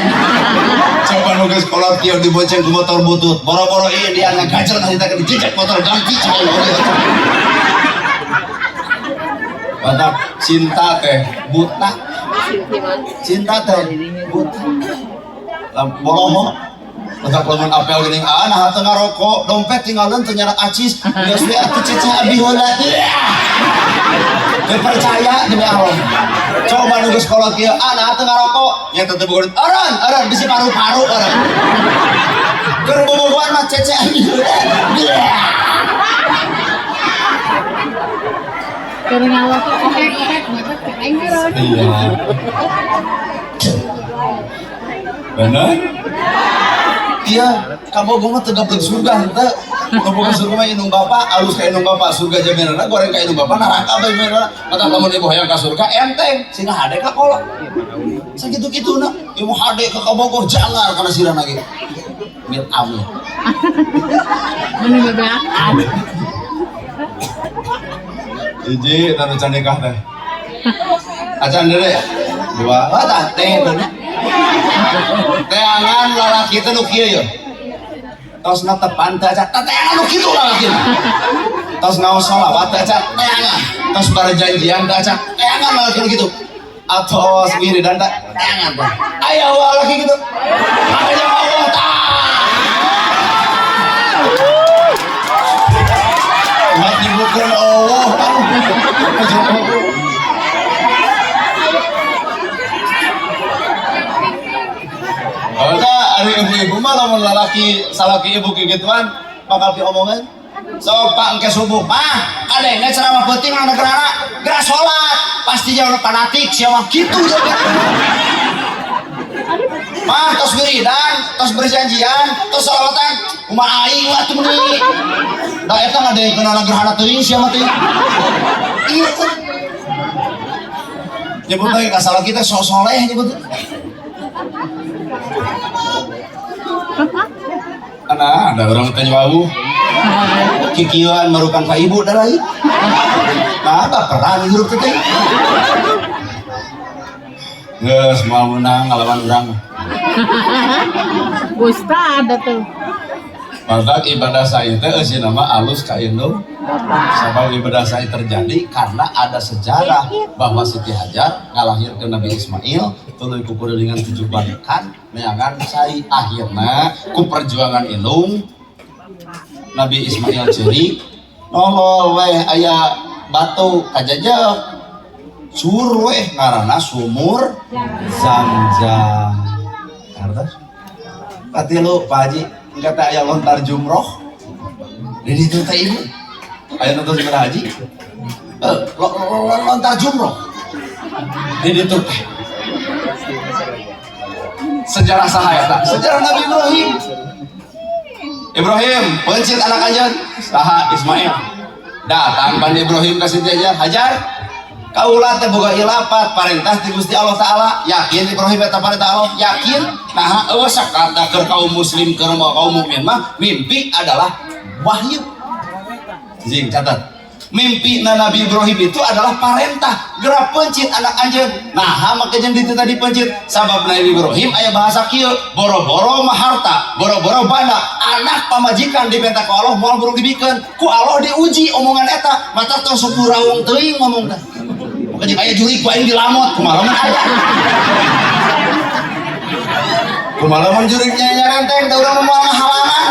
coba nu geus kolot kieu dibonceng ku motor butut boro-boro Indian ngagajel ka dijejek motor ganti cai batak cinta teh buta cinta teh buta boloho Letak lamun apel geuning ah nah teu ngarokok dompet tinggalkeun teu nyarak acis geus we atuh ceceh abi heula. Teu percaya demi Allah. Coba nu geus kolot kieu ah nah teu ngarokok nya teu bogoh eureun eureun bisi paru-paru eureun. Keur bobogohan mah ceceh abi heula. Keur ngalokok kohek-kohek mah teh aing eureun. Iya. Bener? Iya, kabogoh mah teu gablek surga henteu. Kabogoh surga mah indung bapa, alus ka indung bapa, surga jaminanna, goreng ka indung bapa, neraka jaminanna. Mata lamun ibu hayang ka surga enteng, sina hade ka kolot. Sakitu-kituna, ibu hade ka kabogoh jangar kana sirahna ge. Mit amit. Mun bebeakan. Hiji tanu can nikah teh. Acan deui ya? Dua. Oh, tah teh teh. Teangan lalaki teh nu kieu ye. Tos netepan teh acan, teangan nu kitu lalaki. Tos ngaos sholawat teh acan, teangan. Tos barjanjian teh acan, teangan lalaki nu kitu. Atos wiridan teh teangan teh. Aya lalaki kitu. Aya Allah tah. Mat nyebutkeun Allah. Maka ari ibu-ibu mah lamun lalaki salaki ibu kikituan bakal diomongan. Sok pak engke subuh mah kadenge ceramah penting anu gerana gerak salat pasti jauh fanatik sia mah kitu jawabanna. Mah tos wiridan, tos berjanjian, tos salawatan, kumaha aing lah atuh meuni. Da eta ngadengkeunana gerhana teuing sia mah teuing. Ieu teh. Nyebut lagi ka salaki teh sok soleh nyebut. Mana ada orang tanya wawuh. Kikieuan marukan ka ibu da lain. Nah, baperan hirup teh. Geus moal meunang ngalawan urang. Ustad atuh. Matak ibadah sa'i teh eusina mah alus ka indung. Sabab ibadah sa'i terjadi karena ada sejarah bahwa Siti Hajar ngalahirkeun Nabi Ismail tuluy kukurilingan 7 balikan neangan sa'i, akhirna ku perjuangan indung Nabi Ismail ceurik nolol weh aya batu kajajeg sur weh ngaranna sumur Zamzam. Hartos katilu Pak Haji engke teh aya lontar jumroh di ditu teh ibu aya nonton sebenarnya haji lontar jumroh di ditu teh sejarah saha eta sejarah Nabi Ibrahim. Ibrahim pencit anak anjeun saha Ismail datang pan Ibrahim ka Siti Hajar. Hajar kaula teh boga ilapat parentah ti Gusti Allah Taala yakin Ibrahim eta parentah Allah yakin nah eueuh sakata keur kaum muslim keur kaum mukmin mah mimpi adalah wahyu. Jing catat mimpi na Nabi Ibrahim itu adalah parentah gerak pencit anak anjeun nah make jeung ditu tadi pencit sabab Nabi Ibrahim aya bahasa kieu boro-boro mah harta boro-boro banda anak pamajikan dipenta ku Allah moal buruk dibikeun ku Allah diuji omongan eta mata tong sok raung teuing ngomong teh makanya aya jurig ku aing dilamot kumaha lamun aya kumaha lamun jurig nyarenteng teh urang moal ngahalangan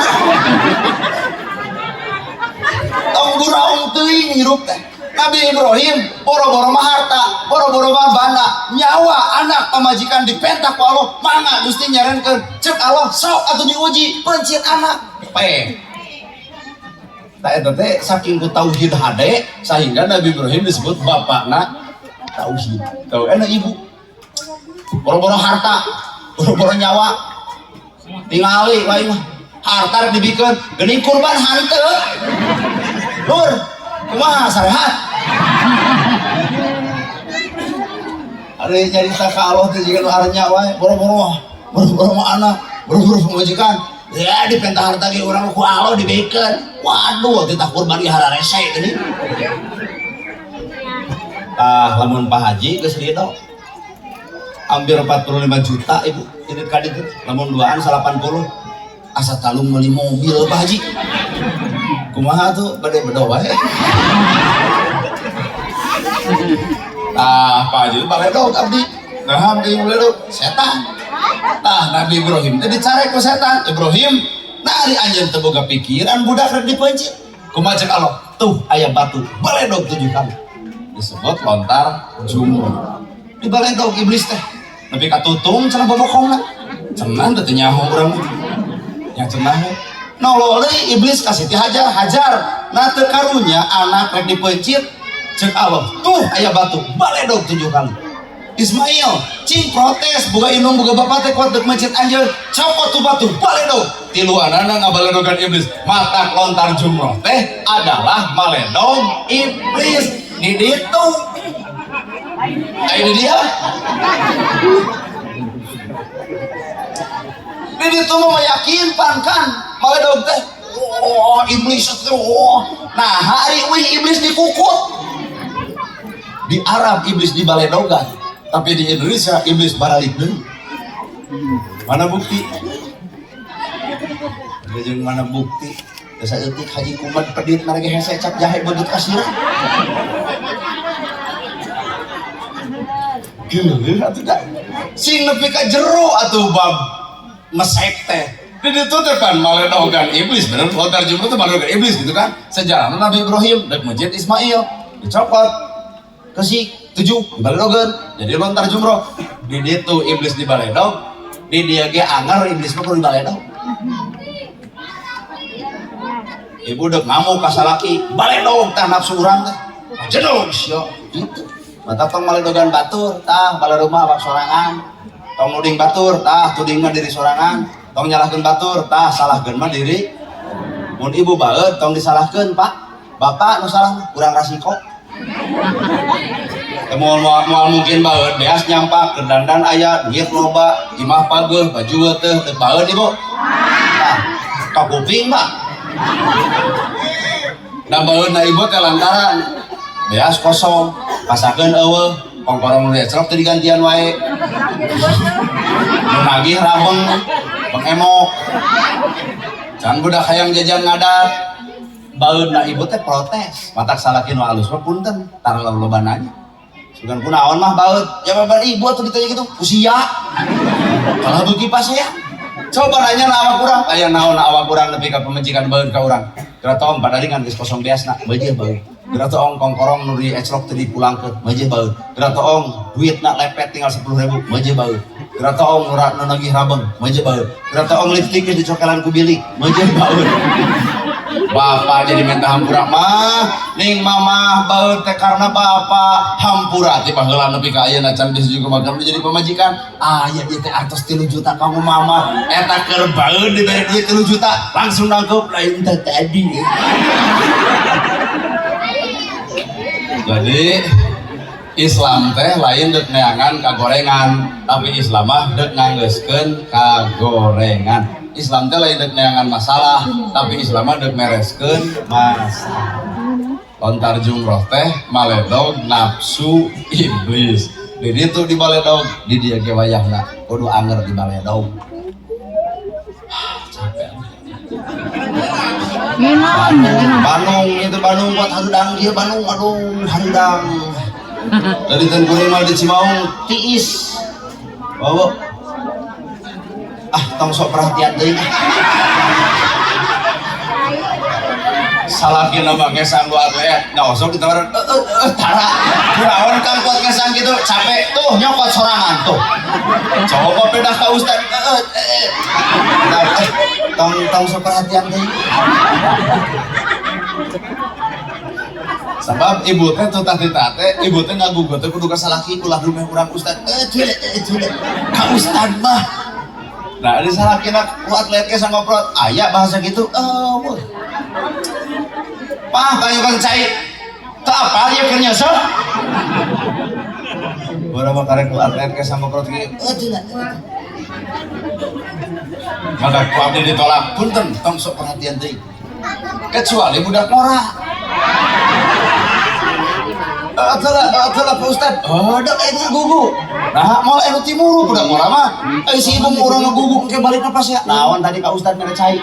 tong guraung teuing hirup teh. Nabi Ibrahim boro-boro mah harta boro-boro mah banda nyawa anak pamajikan dipentak ku Allah mangga Gusti nyarankeun ceuk Allah sok atuh diuji pencit anak pe tah eta teh saking ku tauhid hade sehingga Nabi Ibrahim disebut bapakna tauhid tau enak ibu boro-boro harta boro-boro nyawa tingali lain mah harta rek dibikeun geuning kurban hanteu lur kumaha sarehat ari nyarita ka Allah teh jiga nu arenya wae boro-boro boro-boro mah anak boro-boro pamajikan ya dipenta harta ge urang ku Allah dibikeun waduh titah kurban ge hararese geuning tah lamun Pak Haji geus ridho hampir 45 juta ibu ini ka ditu lamun duaan 80 asa talung meuli mobil Pak Haji kumaha tuh bade bedo wae tah Pak Haji baledog abdi nah abdi baledog setan tah Nabi Ibrahim teh dicarek ku setan Ibrahim nah ari anjeun teu boga pikiran budak rek dipencit kumaha ceuk Allah tuh aya batu baledog 7 kali disebut lontar jumroh dibaledog iblis teh nepi ka tutung cenah bobokongna cenah teu nyaho urang mah yang cenah nolol deui iblis ka Siti Hajar Hajar nah teu karunya anak rek dipencit ceuk Allah tuh aya batu baledog 7 kali Ismail cing protes boga indung boga bapak teh kuat deuk mencit anjeun copot tuh batu baledog tiluanana ngabaledogan iblis matak lontar jumroh teh adalah maledog iblis di ditu aya di dia di ditu mah meyakinkan kan maledog teh oh iblis teh oh nah hari wih iblis dikukut di Arab iblis dibaledogan tapi di Indonesia iblis baralik deui mana bukti jeung mana bukti desa eutik haji kumat pedit marege hese cap jahe buntut kasira geuleuh atuh da sing nepi ka jero atuh bab mesek teh di ditu teh kan maledogan iblis bener lontar jumroh teh maledogan iblis gitu kan sejarahna Nabi Ibrahim rek masjid Ismail dicopot kesik 7 dibaledogan jadi lontar jumroh di ditu iblis dibaledog di dieu ge anger iblis mah kudu dibaledog ibu dek ngamuk ka salaki baledog tah nafsu urang teh jedog sia gitu mata tong maledogan batur tah baledog mah awak sorangan tong nuding batur tah tuding mah diri sorangan tong nyalahkeun batur tah salahkeun mah diri mun ibu baeud tong disalahkeun Pak bapak nu salah mah kurang rasiko moal mungkin baeud beas nyampak keur dandan aya duit loba imah pageuh baju teh teu baeud ibu tah Ka kuping, Pak. Da baeudna ibu teh lantaran beas kosong, pasakeun euweuh, kongkorong nu diecrok teu digantian wae. Nu nagih rabeng, pengemok. Can budak hayang jajan ngadat. Baeudna ibu teh protes. Matak salaki nu alus mah punten, tara loba nanya. Sugan kunaon mah baeud? Ya babar ibu atuh ditanya gitu, usia. Kalau beuki pasea. Coba nanya na awak urang, aya naon awak urang nepi ka pamajikan baeud ka urang. Geura toong padaringan geus kosong beasna, meujeuh baeud. Geura toong kongkorong nu dieclok teu dipulangkeun, meujeuh baeud. Geura toong duitna lepet tinggal 10.000, meujeuh baeud. Geura toong nu nagih rabeng, meujeuh baeud. Geura toong lipstik geus dicokelan ku bilik, meujeuh baeud. Bapak jadi minta hampura mah, ning mama baeud teh karena bapak hampura ti baheula nepi ka ayeuna can bisa juga makan jadi pamajikan. Aya ieu teh artos 3 juta kamu mama, eta keur baeud dibere duit 3 juta, langsung nangkep lain teh tadi. Jadi Islam teh lain deuk neangan kagorengan, tapi Islam mah deuk nganggeuskeun kagorengan. Islam teh lain deuk neangan masalah, tapi Islam mah deuk mereskeun masalah. Lontar jumroh teh maledog nafsu iblis. Di ditu di baledog, di dieu ge wayahna kudu anger di baledog. Capek. Minum. Bandung itu Bandung buat harudang dia Bandung, aduh harudang. Dari Tengkuring mah di Cimaung tiis. Bawa. Ah, tong sok perhatian teuing. Salakina mah ngesang dua atlet. Nah, osok ditawaran tara. Kunaon Kang kuat ngesang gitu, capek tuh nyokot sorangan tuh. Coba pedah ka ustad. Nah, tong tong sok perhatian teuing. Sebab ibu teh tuh tati tate, ibu teh ngagugu teh kudu ka salaki ulah dumeh urang ustad. Tule. Ka ustad mah. Nah, di salakina ku atlet ge sangoprot, aya bahasa gitu. Wah. Pah, kayu kan cai. Teu apal ieu keur nyeuseuk. Urang mah karek ku atlet ge sangoprot ge. Tule. Maka ku abdi ditolak, punten, tong sok perhatian teuing. Kecuali budak ngora. Atulah Pak Ustad. Oh, dak aya ngagugu. Nah, moal anu timuru budak ngora mah. Si ibu mau urang ngagugu engke balik ka pasea. Naon tadi Pak Ustad mere cai.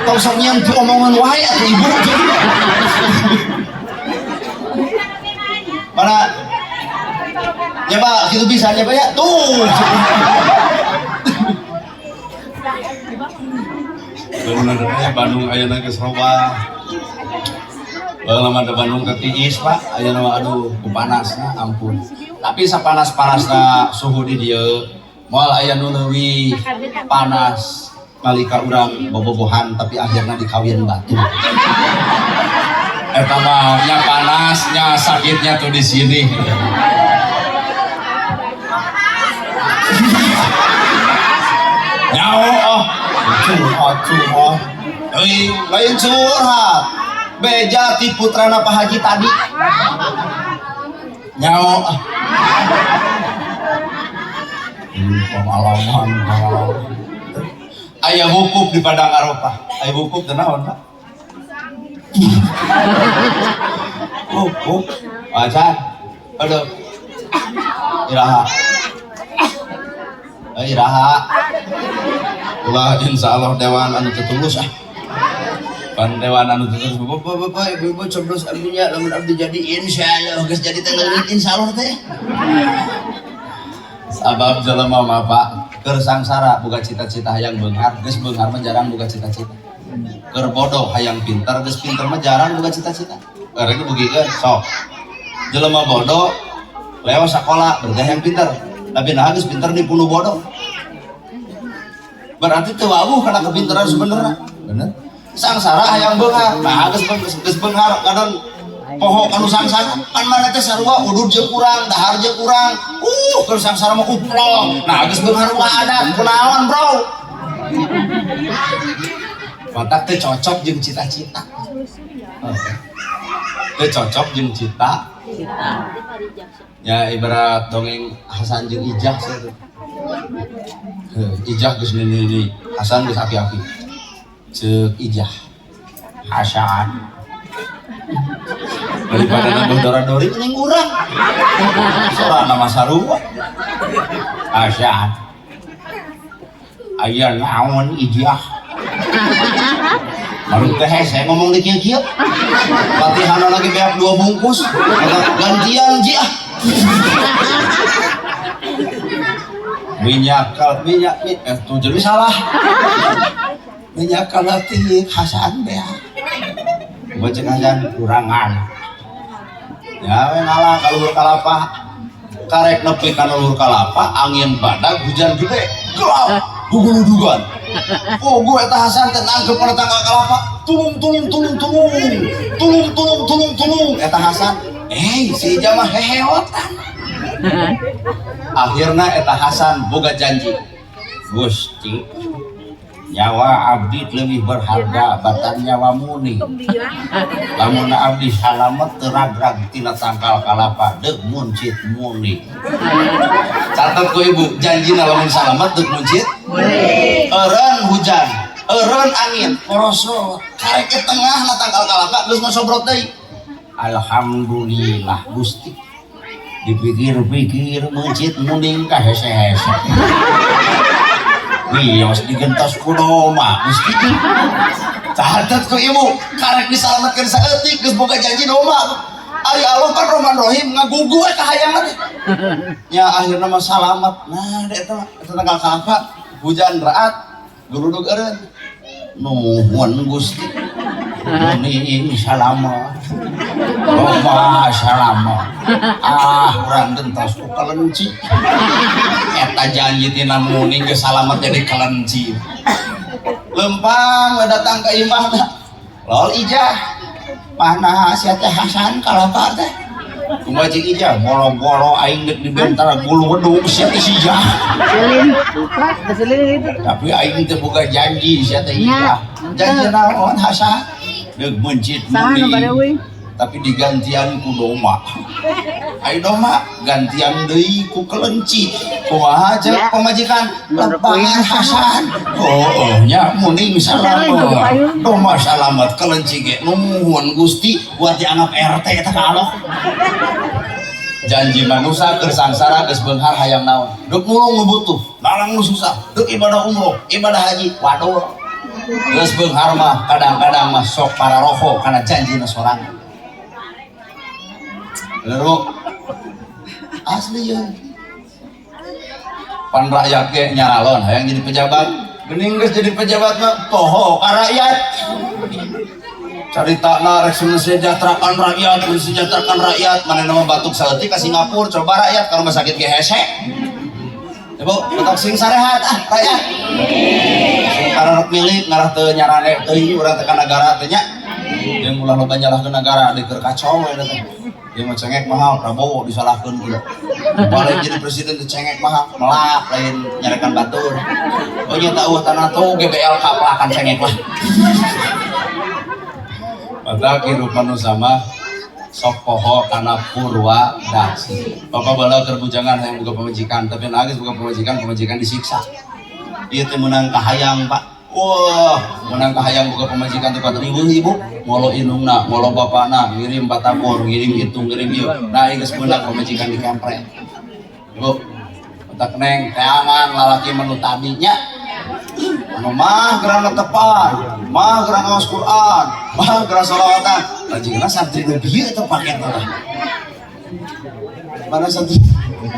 Tong sok nyian tu omongan wae atuh ibu. Mana? Ya Pak, gitu bisa ya Pak ya. Tuh. Bener-bener Bandung ayeuna geus robah. Lama ada Bandung ke tiis Pak, ayeuna mah aduh panasna ampun. Tapi sapanas-panasna suhu di dieu, moal aya nu leuwih panas nalika urang bobogohan tapi akhirna dikawin batu. Eta mah nya panasnya sakitnya tuh di sini. Nyaho oh, curhat curhat. Euy, lain curhat. Beja ti putrana Pak Haji tadi. Nyaho ah. Pengalaman. Aya wukuf di Padang Arafah. Aya wukuf teh naon, Pak? Wukuf. Acan. Aduh. Iraha. Iraha. Ulah insyaallah dewan anu teu tulus ah. Pan dewan anu teu tulus, bapak-bapak, ibu-ibu coblos abdinya lamun abdi jadi insyaallah geus jadi teh leungit insyaallah teh. Sabab jelema mah Pak keur sangsara boga cita-cita hayang beunghar, geus beunghar mah jarang boga cita-cita. Keur bodoh hayang pintar, geus pintar mah jarang boga cita-cita. Erek bugikeun sok. Jelema bodoh lewat sakola berarti hayang pintar. Tapi nah geus pintar dipunuh bodoh. Berarti teu wawuh kana kepintaran sebenarnya. Bener. Sangsara hayang beunghar. Nah geus beunghar kadon poho kanu sangsara pan mana teh sarua udud jeung urang, dahar jeung urang. Keur sangsara mah kuplong. Nah geus beunghar ulah adat kunaon, Bro? Matak teh cocok jeung cita-cita. Teh cocok jeung cita. Ya ibarat dongeng Hasan jeung Ijah sih itu. Ijah geus nini, Hasan geus aki-aki. Ceuk Ijah, Hasan, daripada nambah dora-dori mending urang sorana mah sarua. Hasan, aya naon Ijah? Baru teh saya ngomong di kieu-kieu. Latihan lagi beak dua bungkus. Gantian ji ah. Minyak kal minyak tuh jadi salah. Minyak kalatik Hasan beak. Baca Hasan kurangan. Ya we ngalah ka luhur kalapa. Karek nepi ka luhur kalapa, angin badag hujan gede. Gelap guguludugan. Oh, gue eta Hasan teh nangkep kana tangkal kalapa. Tulung tulung tulung tulung. Tulung tulung tulung tulung eta Hasan. Si Ijah mah heheotan. Akhirna eta Hasan boga janji. Gusti, nyawa abdi lebih berharga batan nyawa muni. Lamun abdi salamet teu ragrag tina tangkal kalapa deuk muncit muni. Catat ku ibu, janjina lamun salamet deuk muncit muni. Eureun hujan, eureun angin, porosot, karek ke tengah na tangkal kalapa geus ngosobrot deui. Alhamdulillah Gusti. Dipikir-pikir muncit muning ka hese-hese. Wios digentos ku doma Gusti. Catat ku ibu, karek disalametkeun saeutik geus boga janji doma. Ari Allah kan Rahman Rahim ngagugu we kahayangan teh. Nya akhirna mah salamet. Nah, eta mah eta tangkal kalapa hujan raat guludug eureun. Nuhun Gusti. Muning salamet. Doma salamet. Ah, urang gentos ku kelenci. Eta janji tina muning geus salamet jadi kelenci. Lempang we datang ka imahna. Lol Ijah. Mana sia teh Hasan kalapa teh? Kumaha cik Ijah boro-boro aing geus dibentara gulu wedung sia teh si Ijah. Selin, buka, selin itu tuh. Tapi aing teh boga janji sia teh Ijah. Janji naon Hasan? Deuk mencit Saha nu bade muning. euy? Tapi digantian ku doma. Ai doma gantian deui ku kelenci. Kumaha ceuk Ya. pamajikan? Menurut Lempangan kuing. Hasan. Oh, nya muning Selin, salamet. payung. Doma salamet kelenci ge nuhun Gusti buat dianggap RT eta ka Allah. Janji manusia keur sangsara geus beunghar hayang naon. Deuk nulung nu butuh, larang nu susah, deuk ibadah umroh, ibadah haji, waduh. Geus beunghar mah kadang-kadang mah sok pararoho kana janjina sorangan. Bener Bu? Asli ya. Pan rakyat ge nyaralon hayang jadi pejabat. Geuning geus jadi pejabat mah poho ka rakyat. Caritana rek mensejahterakan rakyat, mensejahterakan rakyat, manehna mah batuk saeutik ka Singapura, coba rakyat ka rumah sakit ge hese. Ya Bu, batok sing sarehat ah rakyat. Sing kararek milik ngarah teu nyarane teuing urang teh ka nagara teh nya. Jeung ulah loba nyalahkeun nagara di keur kacau we teh. Dia mah cengek mahal, Prabowo disalahkeun kieu. Balik jadi presiden teh cengek mahal, melak lain nyarekan batur. Oh nya tah eueuh tanah tuh GBLK pelakan cengek lah. Maka kehidupan nu sama sok poho kana purwa daksi. Bapak bala keur bujangan hayang boga pamajikan, tapi nangis boga pamajikan, pamajikan disiksa. Ieu teh meunang kahayang, Pak. Wah, meunang kahayang boga pamajikan teh kuat riweuh ibu. Ngolo indungna, ngolo bapana, ngirim batagor, ngirim itu, ngirim ieu. Nah, ieu geus meunang pamajikan dikempre. Ibu, otak neng teangan lalaki menu tadinya. Anu mah gerang tepan, mah gerang ngaos Quran, mah gerang sholawatan. Lajengna santri nu bieu eta paket teh. Mana santri?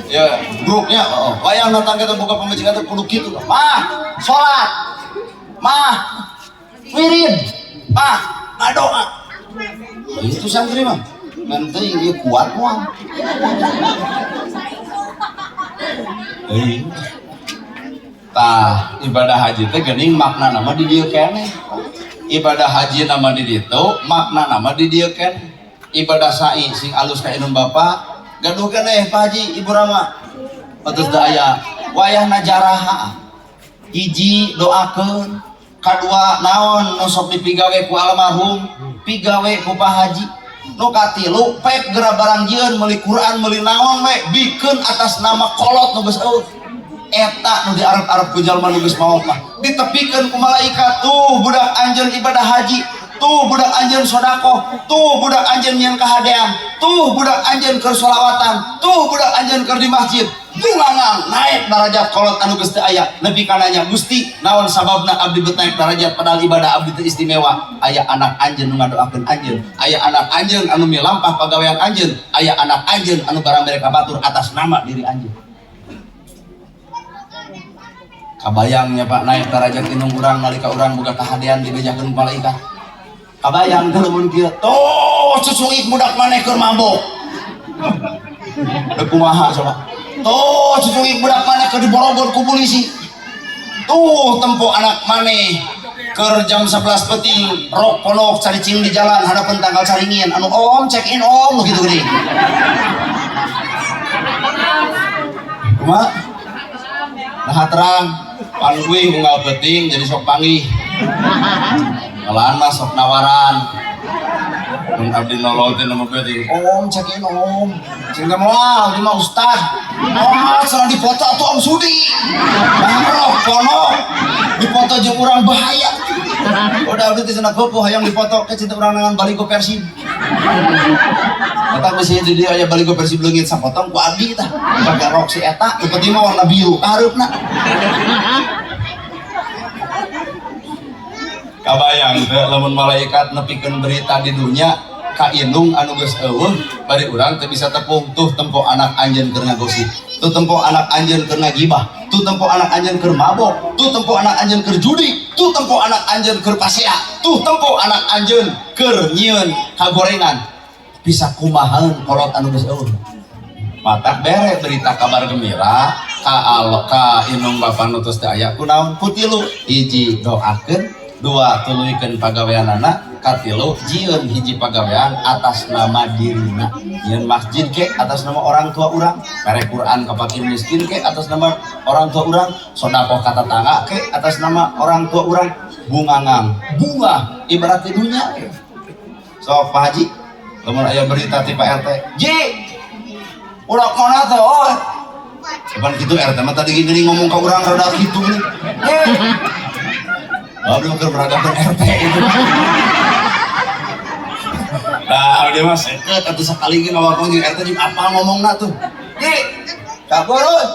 Ya, grupnya, oh, wayang datang kita buka pamajikan teh kudu kitu. Mah, salat. Mah, wirid. Mah, ngadoa. Itu santri mah. Ngan teuing ieu kuat moal. Tah, ibadah haji teh geuning makna nama di dieu keneh. Ibadah haji nama di ditu, makna nama di dieu keneh. Ibadah sa'i sing alus ka indung bapa, gaduh keneh Pak Haji Ibu Rama. Patus da aya wayahna jaraha. Hiji doakeun, kadua naon nu sok dipigawe ku almarhum, pigawe ku Pak Haji. Nu katilu pek geura barang jieun meuli Quran meuli naon we, bikeun atas nama kolot nu geus eueuh. Eta nu diarep-arep ku jalma nu geus maot mah ditepikeun ku malaikat, tuh budak anjeun ibadah haji, tuh budak anjeun sodakoh, tuh budak anjeun nyieun kahadean, tuh budak anjeun keur sholawatan, tuh budak anjeun keur di masjid. Bungangang naik darajat kolot anu geus teu aya nepi ka nanya, Gusti, naon sababna abdi bet naik darajat padahal ibadah abdi teu istimewa? Aya anak anjeun nu ngadoakeun anjeun, aya anak anjeun anu milampah pagawean anjeun, aya anak anjeun anu barang mere ka batur atas nama diri anjeun. Kabayangnya, Pak, naik darajat indung urang nalika urang boga kahadean dibejakeun ku malaikat. Kabayang teu lamun kieu, tuh cucungik budak maneh keur mabok? Dek kumaha coba? Tuh cucungik budak maneh keur diborogor ku polisi, tuh tempo anak maneh keur jam 11 peuting rok ponok caricing di jalan hadapan tangkal caringin anu om check in om gitu geuning. Kumaha? Nah, terang pan uih unggal peuting jadi sok panggih. Malahan mah sok nawaran. Mun abdi nolol teh nama peuting, om check in om. Cing teh moal di mah ustad. Oh, cenah dipoto atuh om sudi. Nah, rok ponok dipoto jeung urang bahaya. Udah abdi teh cenah keupuh hayang dipoto ke cinta urang dengan baligo Persib. Eta bisi di dieu aya baligo Persib leungit sapotong ku abdi tah. Pake rok si eta, nu penting mah warna biru ka hareupna. Kabayang teu lamun malaikat nepikeun berita di dunya ka indung anu geus eueuh bari urang teu bisa tepung, tuh tempo anak anjeun keur ngagosip, tuh tempo anak anjeun keur ngagibah, tuh tempo anak anjeun keur mabok, tuh tempo anak anjeun keur judi, tuh tempo anak anjeun keur pasea, tuh tempo anak anjeun keur nyieun kagorengan. Bisa kumahaeun kolot anu geus eueuh? Matak bere berita kabar gembira ka al ka indung bapa nu tos teu aya kunaon? Ku tilu: hiji, doakeun; dua, tuluykeun pagaweanana; katilu, jieun hiji pagawean atas nama dirina. Nyieun masjid ke atas nama orang tua urang, mere Quran ka fakir miskin ke atas nama orang tua urang, sodakoh ka tetangga ke atas nama orang tua urang. Bungangang bunga ibarat di dunya. Sok Pak Haji, lamun aya berita ti Pak RT, ji ulah mana teh, oh kapan kitu RT mah tadi gini ngomong ka urang rada kitu gini. Aduh, keur meragakeun RT itu. Nah, dia mah seket atuh sakali ge ngawakong jeung RT jeung apa ngomongna tuh. Ji, kabur euy.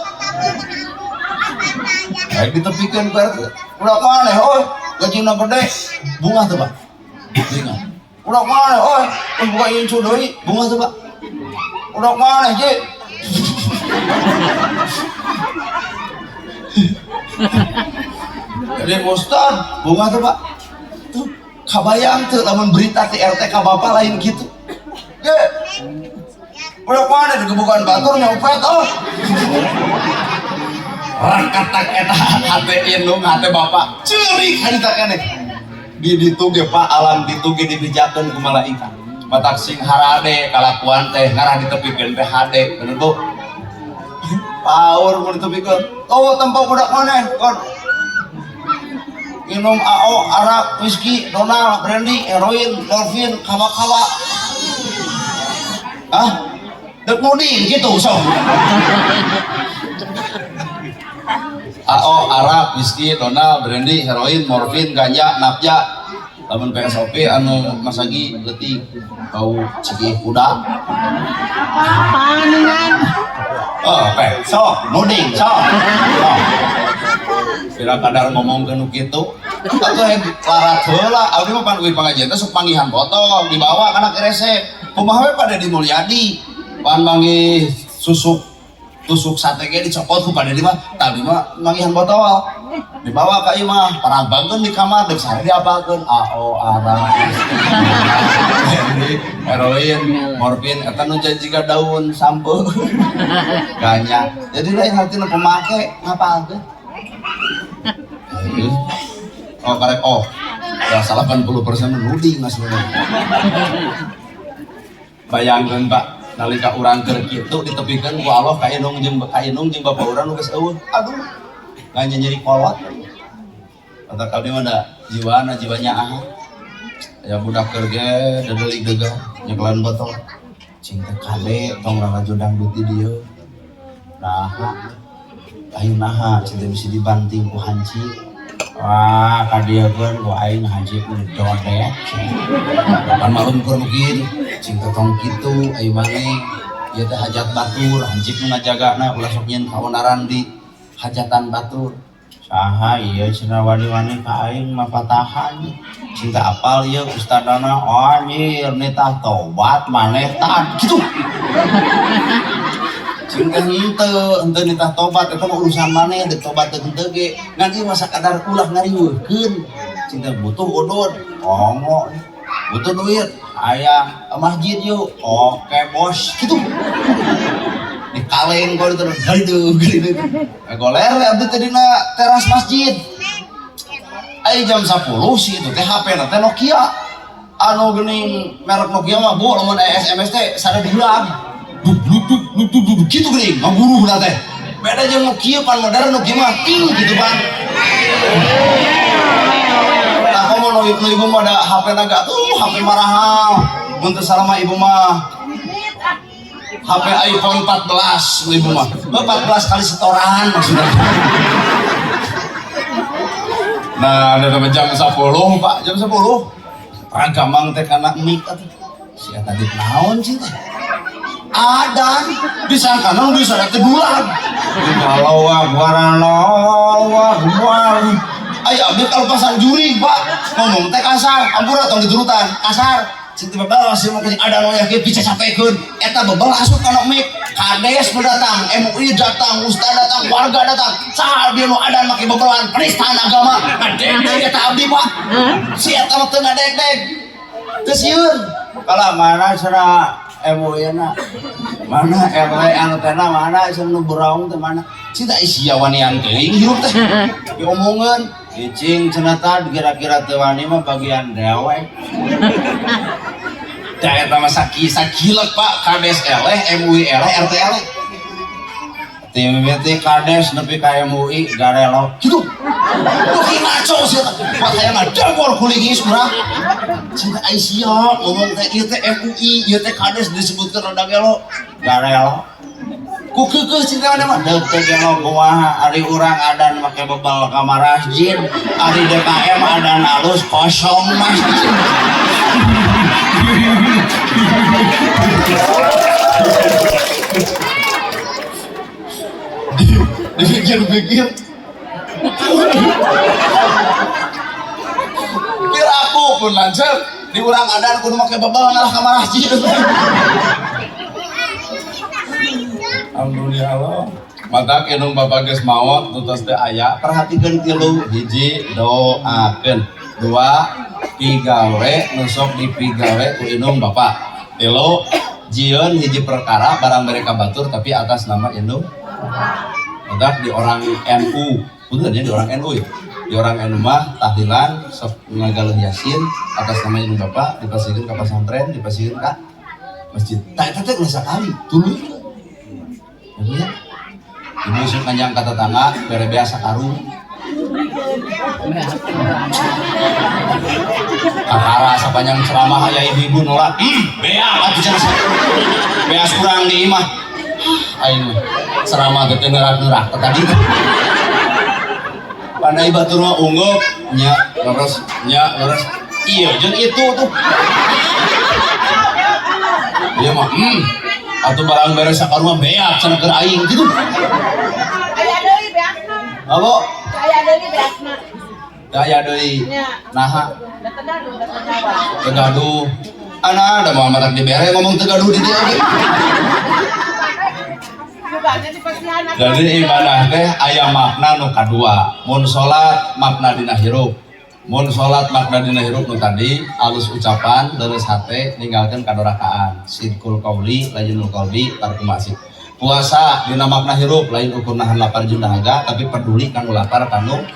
Baik ditepikeun ku RT. Ulah maneh euy, gajina gede. Bunga tuh, Pak. Bunga. Ulah maneh euy, geus buka incu deui. Bunga tuh, Pak. Ulah maneh, Ji. Jadi ustad, bunga tuh, Pak. Tuh, kabayang tuh lamun berita ti RT ka bapak lain gitu. Ge. Udah mana digebukan batur nyopet oh. Rakatak eta hate indung hate bapak ceurik harita keneh. Di ditu ge Pak, alam ditu ge dibejakeun ku malaikat. Matak sing harade kalakuan teh ngarah ditepikeun teh hade, bener Bu? Paur mun ditepikeun. Oh, tempo budak maneh kon. Minum AO, arak, whisky, donal, brandy, heroin, morfin, kawa-kawa. Ah, dek mudi gitu sok. AO, arak, whisky, donal, brandy, heroin, morfin, ganja, napja. Lamun PSOP anu masagi leutik bau cekih kuda. Apaan kan? Oh, pe, sok, nuding, sok. Sok. Kira kadar ngomong ke nu kitu. Atuh he larat heula, abdi mah pan uih pangajian teh sok panggihan botol dibawa kana keresek. Kumaha we Pak Dedi Mulyadi? Pan manggih susuk tusuk sate ge dicopot ku Pak Dedi mah, tadi mah manggihan botol. Dibawa ka imah, parabangkeun di kamar deuk sare diapalkeun AO arak. Heroin, morfin eta nu jiga daun sampe. Ganja. Jadi lain hartina pemake ngapalkeun. Oh karek oh ya 80% menuding aslinya. Bayangkeun Pak, nalika urang keur kitu ditepikeun ku Allah ka indung jeung bapak urang nu geus eueuh. Aduh, nganyenyeri kolot. Kata abdi mah da jiwana jiwanya ah. Ya budak keur ge dedelik deugah nyekelan botol. Cing teh kade tong rarajudang duit di dieu. Nah, Ayo naha cinta bisa dibanting ku hansip. Wah, kadieukeun ku aing hansip nu dodet. Pan malum keur nu kitu, cinta tong kitu ayo maneh. Ieu teh hajat batur, hansip nu ngajagana ulah sok nyieun kaonaran di hajatan batur. Saha ieu cenah wani-wani ka aing mah patahan. Cinta apal ieu ustadana, anjir nitah tobat maneh tah kitu. Cinta henteu, henteu nitah tobat eta mah urusan maneh deuk tobat teu henteu ge. Ngan ieu mah sakadar ulah ngariweuhkeun. Cinta butuh udud, ongo. Butuh duit, aya masjid yuk. Oke bos, gitu. Di kaleng kau itu galideuk galideuk. Goler we abdi teh dina teras masjid. Aya jam 10 sih itu teh HP na teh Nokia. Anu geuning merek Nokia mah bu lamun SMS teh sada diulang. Duk duk duk duk duk duk gitu geuning ngaguruh teh. Beda jeung Nokia pan modern Nokia mah ting gitu pan. Nah, komo nu ibu mah ada HP naga tuh HP marahal. Mun teu salah mah ibu mah HP iPhone 14 nu ibu mah. 14 kali setoran maksudnya. Nah, ada nama jam 10, Pak, jam 10. Ragamang teh kana mic atuh. Si eta tadi naon sih teh? Adan disangkana nu bisa teh bulan. Allahu Akbar, Allahu Akbar. Aya abdi kalepasan jurig, Pak. Ngomong teh kasar, ampura tong diturutan, kasar. Sing tiba sih mau ada nu yakin bisa sapekeun. Eta bebel asup kana mic. Kades nu datang, MUI datang, ustad datang, warga datang. Saha dia nu adan make bebelan penistaan agama. Ngadegdeg eta abdi, Pak. Si eta mah teu ngadegdeg. Teu sieun. Kala mana cenah MUI na? Mana RW anu teh mana cenah nu beraung teh mana? Cinta isia wanian teuing hirup teh. Diomongeun, cicing cenah tah kira-kira teu wani mah bagian dewek. Da eta mah sakilek Pak, Kades eleh, MUI eleh, RT eleh. Tim mimiti Kades nepi ka MUI garelo. Kitu. Duh ngaco sih eta. Pak hayang ngadagor kuligis urang. Cinta Aisyah ngomong teh ieu teh MUI, ieu teh Kades disebutkeun rada gelo. Garelo. Ku keukeuh cinta mana mah deuk teh gelo kumaha ari urang adan make bebal ka masjid, ari DKM adan alus kosong masjid. Dipikir-pikir pikir aku pun lancar di urang adan kudu make bebal ngalah ka masjid. Alhamdulillah. Mata indung bapak geus maot tutos teu aya, perhatikeun tilu, hiji doakeun, dua pigawe nu sok dipigawe ku indung bapak, tilu jieun hiji perkara barang mereka batur tapi atas nama indung. Mantap di orang NU, bener ya di orang NU ya. Di orang NU mah tahlilan sok ngagaleuh yasin atas nama indung bapak dipasihkeun ka pesantren, dipasihkeun ka masjid. Tah eta teh geus sakali, tuluy. Ya, ibu sok kanjang ka tetangga bere beas sakarung. Kakara sapanjang ceramah aya ibu-ibu nolak, beak atuh cenah sakarung. Beas kurang di imah. Aing mah ceramah teh neurak-neurak teh tadi. Pandai batur mah unggeup nya leres nya leres. Iya jeung itu tuh. Ieu mah atuh barang beres sakarung mah beak cenah keur aing kitu. Aya deui beakna. Apa? Aya deui beakna. Aya deui. Nya. Naha? Da tegaduh, da tegaduh. Tegaduh. Ana da moal matak dibere ngomong tegaduh di dieu oge. Jadi ibadah teh aya makna nu kadua. Mun salat makna dina hirup. Mun salat makna dina hirup nu tadi alus ucapan leres hate ninggalkeun kadorakaan. Sidqul qauli layyinul qalbi tarku maksiat. Puasa dina makna hirup lain ukur nahan lapar jeung dahaga tapi peduli kanu lapar kanu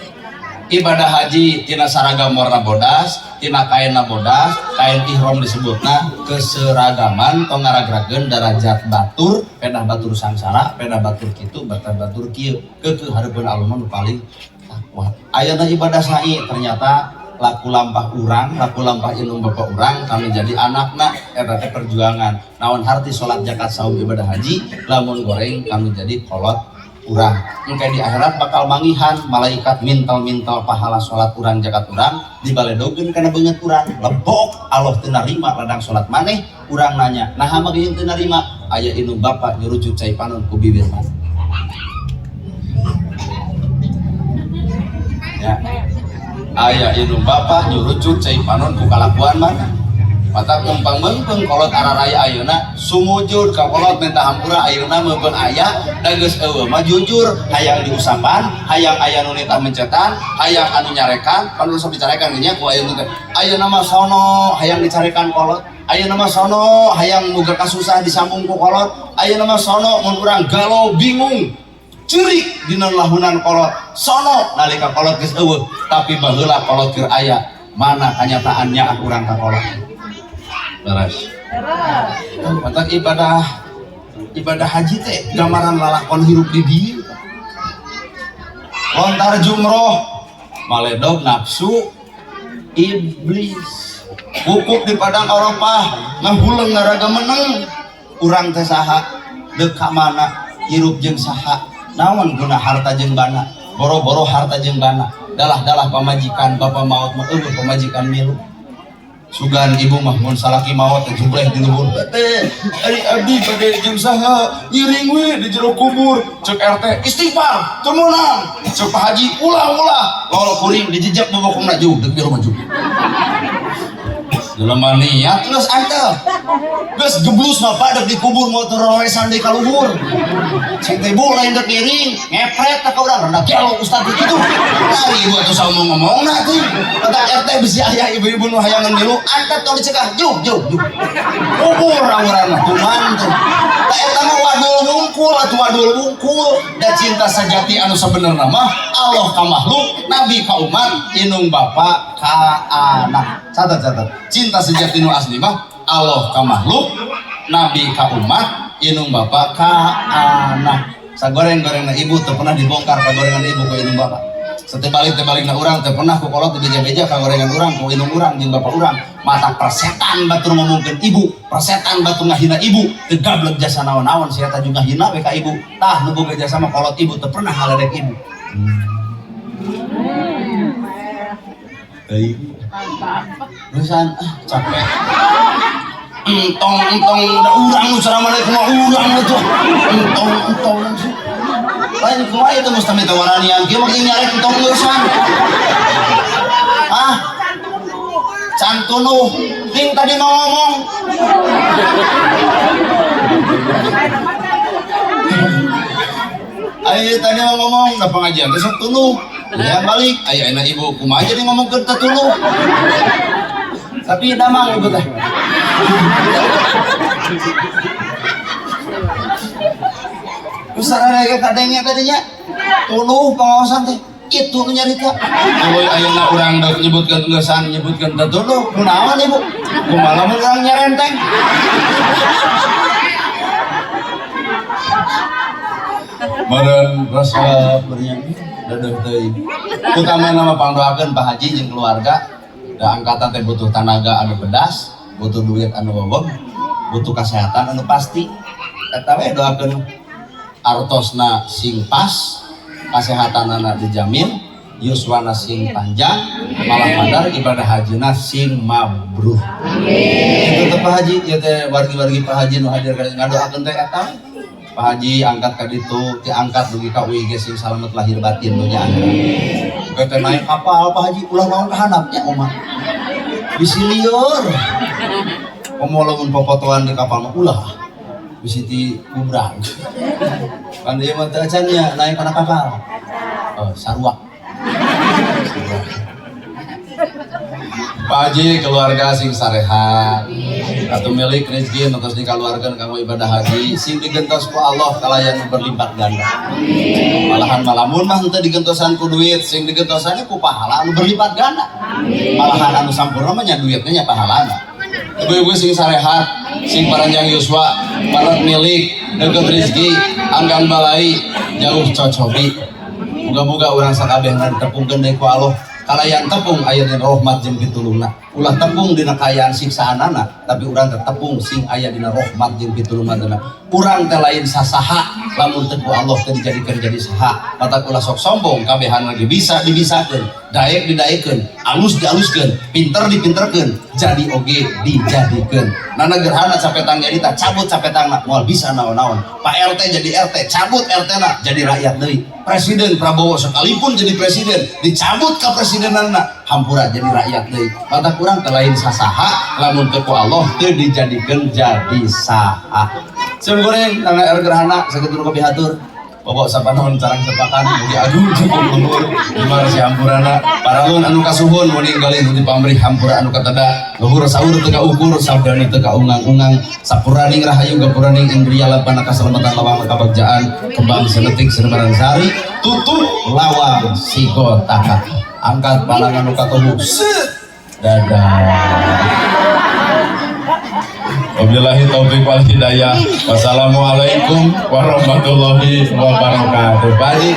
ibadah haji tina saragam warna bodas, tina kainna bodas, kain ihram disebutna keseragaman tong ngaragrakeun darajat batur, pedah batur sangsara, pedah batur kitu, batur batur kieu, keukeuh hareupeun Allah nu paling takwa. Ayana ibadah sa'i ternyata laku lampah urang, laku lampah indung bapak urang kami jadi anakna eta teh perjuangan. Naon harti salat zakat saum ibadah haji, lamun goreng kami jadi kolot. Urang engke di akhirat bakal manggihan malaikat mintal-mintal pahala salat urang jakat urang dibaledogeun kana beungeut urang lebok. Allah teu narima ladang salat maneh. Urang nanya, naha mah geuning teu narima? Aya indung bapa nyurucut cai panon ku bibir maneh ya. Aya indung bapa nyurucut cai panon ku kalakuan maneh. Mata kumpang meungpeung kolot araraya ayeuna sumujud ka kolot minta hampura. Ayeuna meupeung aya da geus eueuh mah jujur, hayang diusapan, hayang aya nu nitah mencetan, hayang anu nyarekan. Pan usah dicarekan nya ku ayeuna teh. Ayeuna mah sono hayang dicarekan kolot, ayeuna mah sono hayang muga kasusah disambung ku kolot, ayeuna mah sono mun urang galau bingung ceurik dina lahunan kolot sono nalika kolot geus eueuh. Tapi baheula kolot keur aya, mana kanyataannya urang ka kolot? Leres. Matak ibadah ibadah haji teh gambaran lalakon hirup di dieu. Lontar jumroh maledog nafsu iblis. Wukuf di padang Arafah ngahuleng ngaraga meneng. Urang teh saha? Deuk ka mana? Hirup jeung saha? Naon guna harta jeung bana? Boro-boro harta jeung bana. Dalah-dalah pamajikan bapa maot mah eueuh pamajikan milu. Sugan ibu mah mun salaki maot teh jubleh di luhur. Teh, ari abdi bade jeung saha? Ngiring we di jero kubur. Cek RT istighfar, teu meunang. Cek Pak Haji ulah-ulah. Lol kuring dijejak bobokongna jauh deuk di rumah jauh. Jelema niat geus antel. Geus geblus mah badak di kubur motor roesan di kaluhur. Cing teh bu lain dek ngiring, ngepret ka urang rendah gelo ustad kitu. Ari ibu atuh saomong-ngomongna tuh. Kata RT bisi aya ibu-ibu nu hayangan milu, angkat tong dicegah, juk juk juk. Kubur urang mah kuman tuh. Ta eta mah wadul wungkul atuh wadul wungkul. Da cinta sejati anu sabenerna mah Allah ka makhluk, Nabi ka umat, indung bapa ka anak. Catat catat. Cinta sejati nu asli mah Allah ka makhluk, Nabi ka umat, indung bapa ka anak. Sagoreng-gorengna ibu teu pernah dibongkar kagorengan ibu ku indung bapa. Setebalik-tebalikna urang teu pernah ku kolot dibeja-beja kagorengan urang ku indung urang jeung bapa urang. Mata persetan batur ngomongkeun ibu, persetan batur ngahina ibu, teu gablek jasa naon-naon sia eta juga ngahina we ka ibu. Tah nu boga jasa mah kolot ibu teu pernah ngaledek ibu. Teuing. Terusan ah capek. Entong entong da urang nu ceramah deui kumaha urang atuh. Entong entong. Lain kumaha itu mesti minta waranian kieu mah nyarek entong leusan. Ah. Cantunuh. Ding tadi mau ngomong. Ayo tadi mau ngomong da pengajian teh sok tunuh. Ya balik, aya enak ibu kumaha jadi ngomong ke tuluh. Tapi damang ibu teh. Usaha raya kadangnya tadinya tuluh pengawasan teh itu nu nyarita. Tuluy ayeuna urang deuk nyebutkeun engeusan nyebutkeun teh tuluh kunaon ibu? Kumaha lamun urang nyarenteng? Meureun resep bernyanyi dedeuh teuing. Utamana mah pangdoakeun Pak Haji jeung keluarga. Da angkatan teh butuh tanaga anu pedas, butuh duit anu weweg, butuh kesehatan anu pasti. Eta we doakeun artosna sing pas, kasehatanana dijamin, yuswana sing panjang, malah madar ibadah hajina sing mabrur. Amin. Itu teh Pak Haji, ieu teh wargi-wargi Pak Haji nu hadir ka ngadoakeun teh eta. Pak Haji angkat ka ditu, diangkat dugi ka UI ge sing salamet lahir batin dunya akhirat. Teh naik kapal Pak Haji ulah naon ka handapnya omah. Bisi lieur. Komo lamun popotoan di kapal mah ulah. Bisi ti kubrang. Pan ieu mah teu acan nya naik kana kapal. Oh, sarua. Pak Haji keluarga sing sarehat. Atau milik rezeki nu tos dikaluarkeun kanggo ibadah haji sing digentos ku Allah kalayan berlipat ganda. Malahan malamun mah henteu digentosan ku duit, sing digentosannya ku pahala anu berlipat ganda. Malahan anu sampurna mah nya duitnya nya pahalana. Ibu-ibu sing sarehat, sing paranjang yuswa, parat milik, deukeut rezeki, anggang balai, jauh cocobi. Muga-muga urang sakabehna ditepungkeun deui ku Allah kalayan tepung aya dina rahmat jeung pitulungna. Ulah tepung dina kaayaan siksaanana, tapi urang teh tepung sing aya dina rahmat jeung pitulunganna. Urang teh lain sasaha lamun teu ku Allah teu dijadikeun jadi saha. Matak ulah sok sombong, kabehan lagi bisa dibisakeun, daek didaekeun, alus dialuskeun, pinter dipinterkeun, jadi oge dijadikeun. Nana gerhana capetang jadi tak cabut capetangna moal bisa naon-naon. Pak RT jadi RT, cabut RT na jadi rakyat deui. Presiden Prabowo sekalipun jadi presiden, dicabut ke presidenanna, hampura jadi rakyat deui. Matak urang teh lain sasaha lamun teu ku Allah teu dijadikeun jadi saha. Sim kuring nana er gerhana sakitu nu kapihatur. Pokok sapanon carang sepakan mugi aduh cukup luhur di si hampurana paralun anu kasuhun mun ninggalin di pamrih hampura anu katada luhur saur teu kaukur sabdana teu kaungang-ungang, sapuraning rahayu gapuraning indria lapana kasalamatan lawang kabagjaan kembang senetik senemaran sari tutup lawang sigotaka angkat panangan nu katohu. Set. Dadah. Wabillahi taufik wal hidayah. Wassalamualaikum warahmatullahi wabarakatuh. Pak Haji.